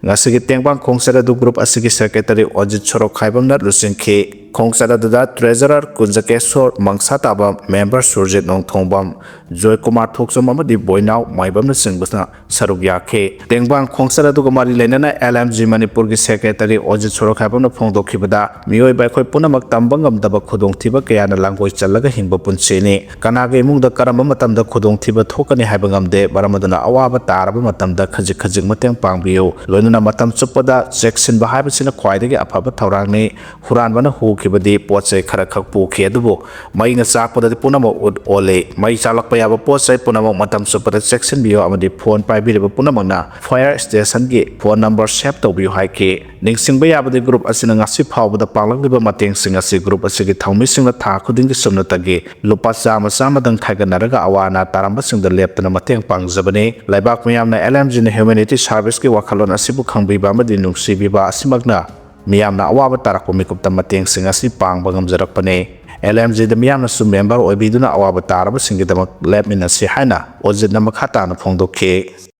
ꯉꯁꯤꯒꯤ ꯇꯦꯡꯕꯥꯡ ꯈꯣꯡꯆꯠ ꯑꯗꯨ ꯒ꯭ꯔꯨꯞ ꯑꯁꯤꯒꯤ ꯁꯦꯀ꯭ꯔꯦꯇꯔꯤ ꯑꯣꯖꯤꯠ ꯁꯣꯔꯣꯛꯈꯥꯏꯕꯝꯅ ꯂꯨꯆꯤꯡꯈꯤ꯫ ꯈꯣꯡꯆꯠ ꯑꯗꯨꯗ ꯇ꯭ꯔꯦꯖꯔꯔ ꯀꯨꯟꯖꯀꯦꯁꯣꯔ ꯃꯪꯁꯥꯇꯥꯕꯝ, ꯃꯦꯝꯕꯔ ꯁꯨꯔꯖꯤꯠ ꯅꯣꯡꯊꯣꯡꯕꯝ, ꯖꯣꯏꯀꯨꯃꯥꯔ ꯊꯣꯛꯆꯣꯝ ꯑꯃꯗꯤ ꯕꯣꯏꯅꯥꯎ ꯃꯥꯏꯕꯝꯅꯆꯤꯡꯕꯁꯤꯅ ꯁꯔꯨꯛ ꯌꯥꯈꯤ꯫ ꯇꯦꯡꯕꯥꯡ ꯈꯣꯡꯆꯠ ꯑꯗꯨꯒ ꯃꯔꯤ ꯂꯩꯅꯅ ꯑꯦꯜ ꯑꯦꯝ ꯖꯤ ꯃꯅꯤꯄꯨꯔꯒꯤ ꯁꯦꯀ꯭ꯔꯦꯇꯔꯤ ꯑꯣꯖꯤꯠ ꯁꯣꯔꯣꯛꯈꯥꯏꯕꯝꯅ ꯐꯣꯡꯗꯣꯛꯈꯤꯕꯗ, ꯃꯤꯑꯣꯏꯕ ꯑꯩꯈꯣꯏ ꯄꯨꯝꯅꯃꯛ ꯇꯝꯕ ꯉꯝꯗꯕ ꯈꯨꯗꯣꯡꯊꯤꯕ ꯀꯌꯥꯅ ꯂꯥꯡꯒꯣꯏ ꯆꯜꯂꯒ ꯍꯤꯡꯕ ꯄꯨꯟꯁꯤꯅꯤ꯫ ꯀꯅꯥꯒꯤ ꯏꯃꯨꯡꯗ ꯀꯔꯝꯕ ꯃꯇꯝꯗ ꯈꯨꯗꯣꯡꯊꯤꯕ ꯊꯣꯛꯀꯅꯤ ꯍꯥꯏꯕ ꯉꯝꯗꯦ꯫ ꯃꯔꯝ ꯑꯗꯨꯅ ꯑꯋꯥꯕ ꯇꯥꯔꯕ ꯃꯇꯝꯗ ꯈꯖꯤꯛ ꯈꯖꯤꯛ ꯃꯇꯦꯡ ꯄꯥꯡꯕꯤꯌꯨ꯫ ꯂꯣꯏꯅꯅ ꯃꯇꯝ ꯆꯨꯞꯄꯗ ꯆꯦꯛꯁꯤꯟꯕ ꯍꯥꯏꯕꯁꯤꯅ ꯈ꯭ꯋꯥꯏꯗꯒꯤ ꯑꯐꯕ ꯊꯧꯔꯥꯡꯅꯤ꯫ ꯍꯨꯔꯥꯟꯕꯅ ꯍꯨꯈꯤꯕꯗꯤ ꯄꯣꯠ ꯆꯩ ꯈꯔ ꯈꯛ ꯄꯨꯈꯤ, ꯑꯗꯨꯕꯨ ꯃꯩꯅ ꯆꯥꯛꯄꯗꯗꯤ ꯄꯨꯝꯅꯃꯛ ꯎꯠ ꯑꯣꯜꯂꯤ꯫ ꯃꯩ ꯆꯥꯛꯂꯛꯄ ꯌꯥꯕ ꯄꯣꯠ ꯆꯩ ꯄꯨꯝꯅꯃꯛ ꯃꯇꯝ ꯆꯨꯞꯄꯗ ꯆꯦꯛꯁꯤꯟꯕꯤꯌꯨ ꯑꯃꯗꯤ ꯐꯣꯟ ꯄꯥꯏꯕꯤꯔꯤꯕ ꯄꯨꯝꯅꯃꯛꯅ ꯐꯥꯌꯔ ꯁ꯭ꯇꯦꯁꯟꯒꯤ ꯐꯣꯟ ꯅꯝꯕꯔ ꯁꯦꯚ ꯇꯧꯕꯤꯌꯨ ꯍꯥꯏꯈꯤ꯫ ꯅꯤꯡꯁꯤꯡꯕ ꯌꯥꯕꯗꯤ, ꯒ꯭ꯔꯨꯞ ꯑꯁꯤꯅ ꯉꯁꯤ ꯐꯥꯎꯕꯗ ꯄꯥꯡꯂꯛꯂꯤꯕ ꯃꯇꯦꯡꯁꯤꯡ ꯑꯁꯤ ꯒ꯭ꯔꯨꯞ ꯑꯁꯤꯒꯤ ꯊꯧꯃꯤꯁꯤꯡꯅ ꯊꯥ ꯈꯨꯗꯤꯡꯒꯤ ꯁꯨꯞꯅꯇꯒꯤ ꯂꯨꯄꯥ ꯆꯥꯝꯃ ꯆꯥꯝꯃꯗꯪ ꯈꯥꯏꯒꯠꯅꯔꯒ ꯑꯋꯥ ꯑꯅꯥ ꯇꯥꯔꯝꯕꯁꯤꯡꯗ ꯂꯦꯞꯇꯅ ꯃꯇꯦꯡ ꯄꯥꯡꯖꯕꯅꯤ꯫ ꯂꯩꯕꯥꯛ ꯃꯤꯌꯥꯝꯅ ꯑꯦꯜ ꯑꯦꯝ ꯖꯤꯅ ꯍ꯭ꯌꯨꯃꯦꯅꯤꯇꯤ ꯁꯥꯔꯚꯤꯁꯀꯤ ꯋꯥꯈꯜꯂꯣꯟ ꯑꯁꯤꯕꯨ ꯈꯪꯕꯤꯕ ꯑꯃꯗꯤ ꯅꯨꯡꯁꯤꯕꯤꯕ ꯑꯁꯤꯃꯛꯅ ꯃꯤꯌꯥꯝꯅ ꯑꯋꯥꯕ ꯇꯥꯔꯛꯄ ꯃꯤꯀꯨꯞꯇ ꯃꯇꯦꯡꯁꯤꯡ ꯑꯁꯤ ꯄꯥꯡꯕ ꯉꯝꯖꯔꯛꯄꯅꯤ꯫ ꯑꯦꯜ ꯑꯦꯝ ꯖꯤꯗ ꯃꯤꯌꯥꯝꯅꯁꯨ ꯃꯦꯝꯕꯔ ꯑꯣꯏꯕꯤꯗꯨꯅ ꯑꯋꯥꯕ ꯇꯥꯔꯕꯁꯤꯡꯒꯤꯗꯃꯛ ꯂꯦꯞꯃꯤꯟꯅꯁꯤ ꯍꯥꯏꯅ ꯑꯣꯖꯤꯠꯅ ꯃꯈꯥ ꯇꯥꯅ ꯐꯣꯡꯗꯣꯛꯈꯤ꯫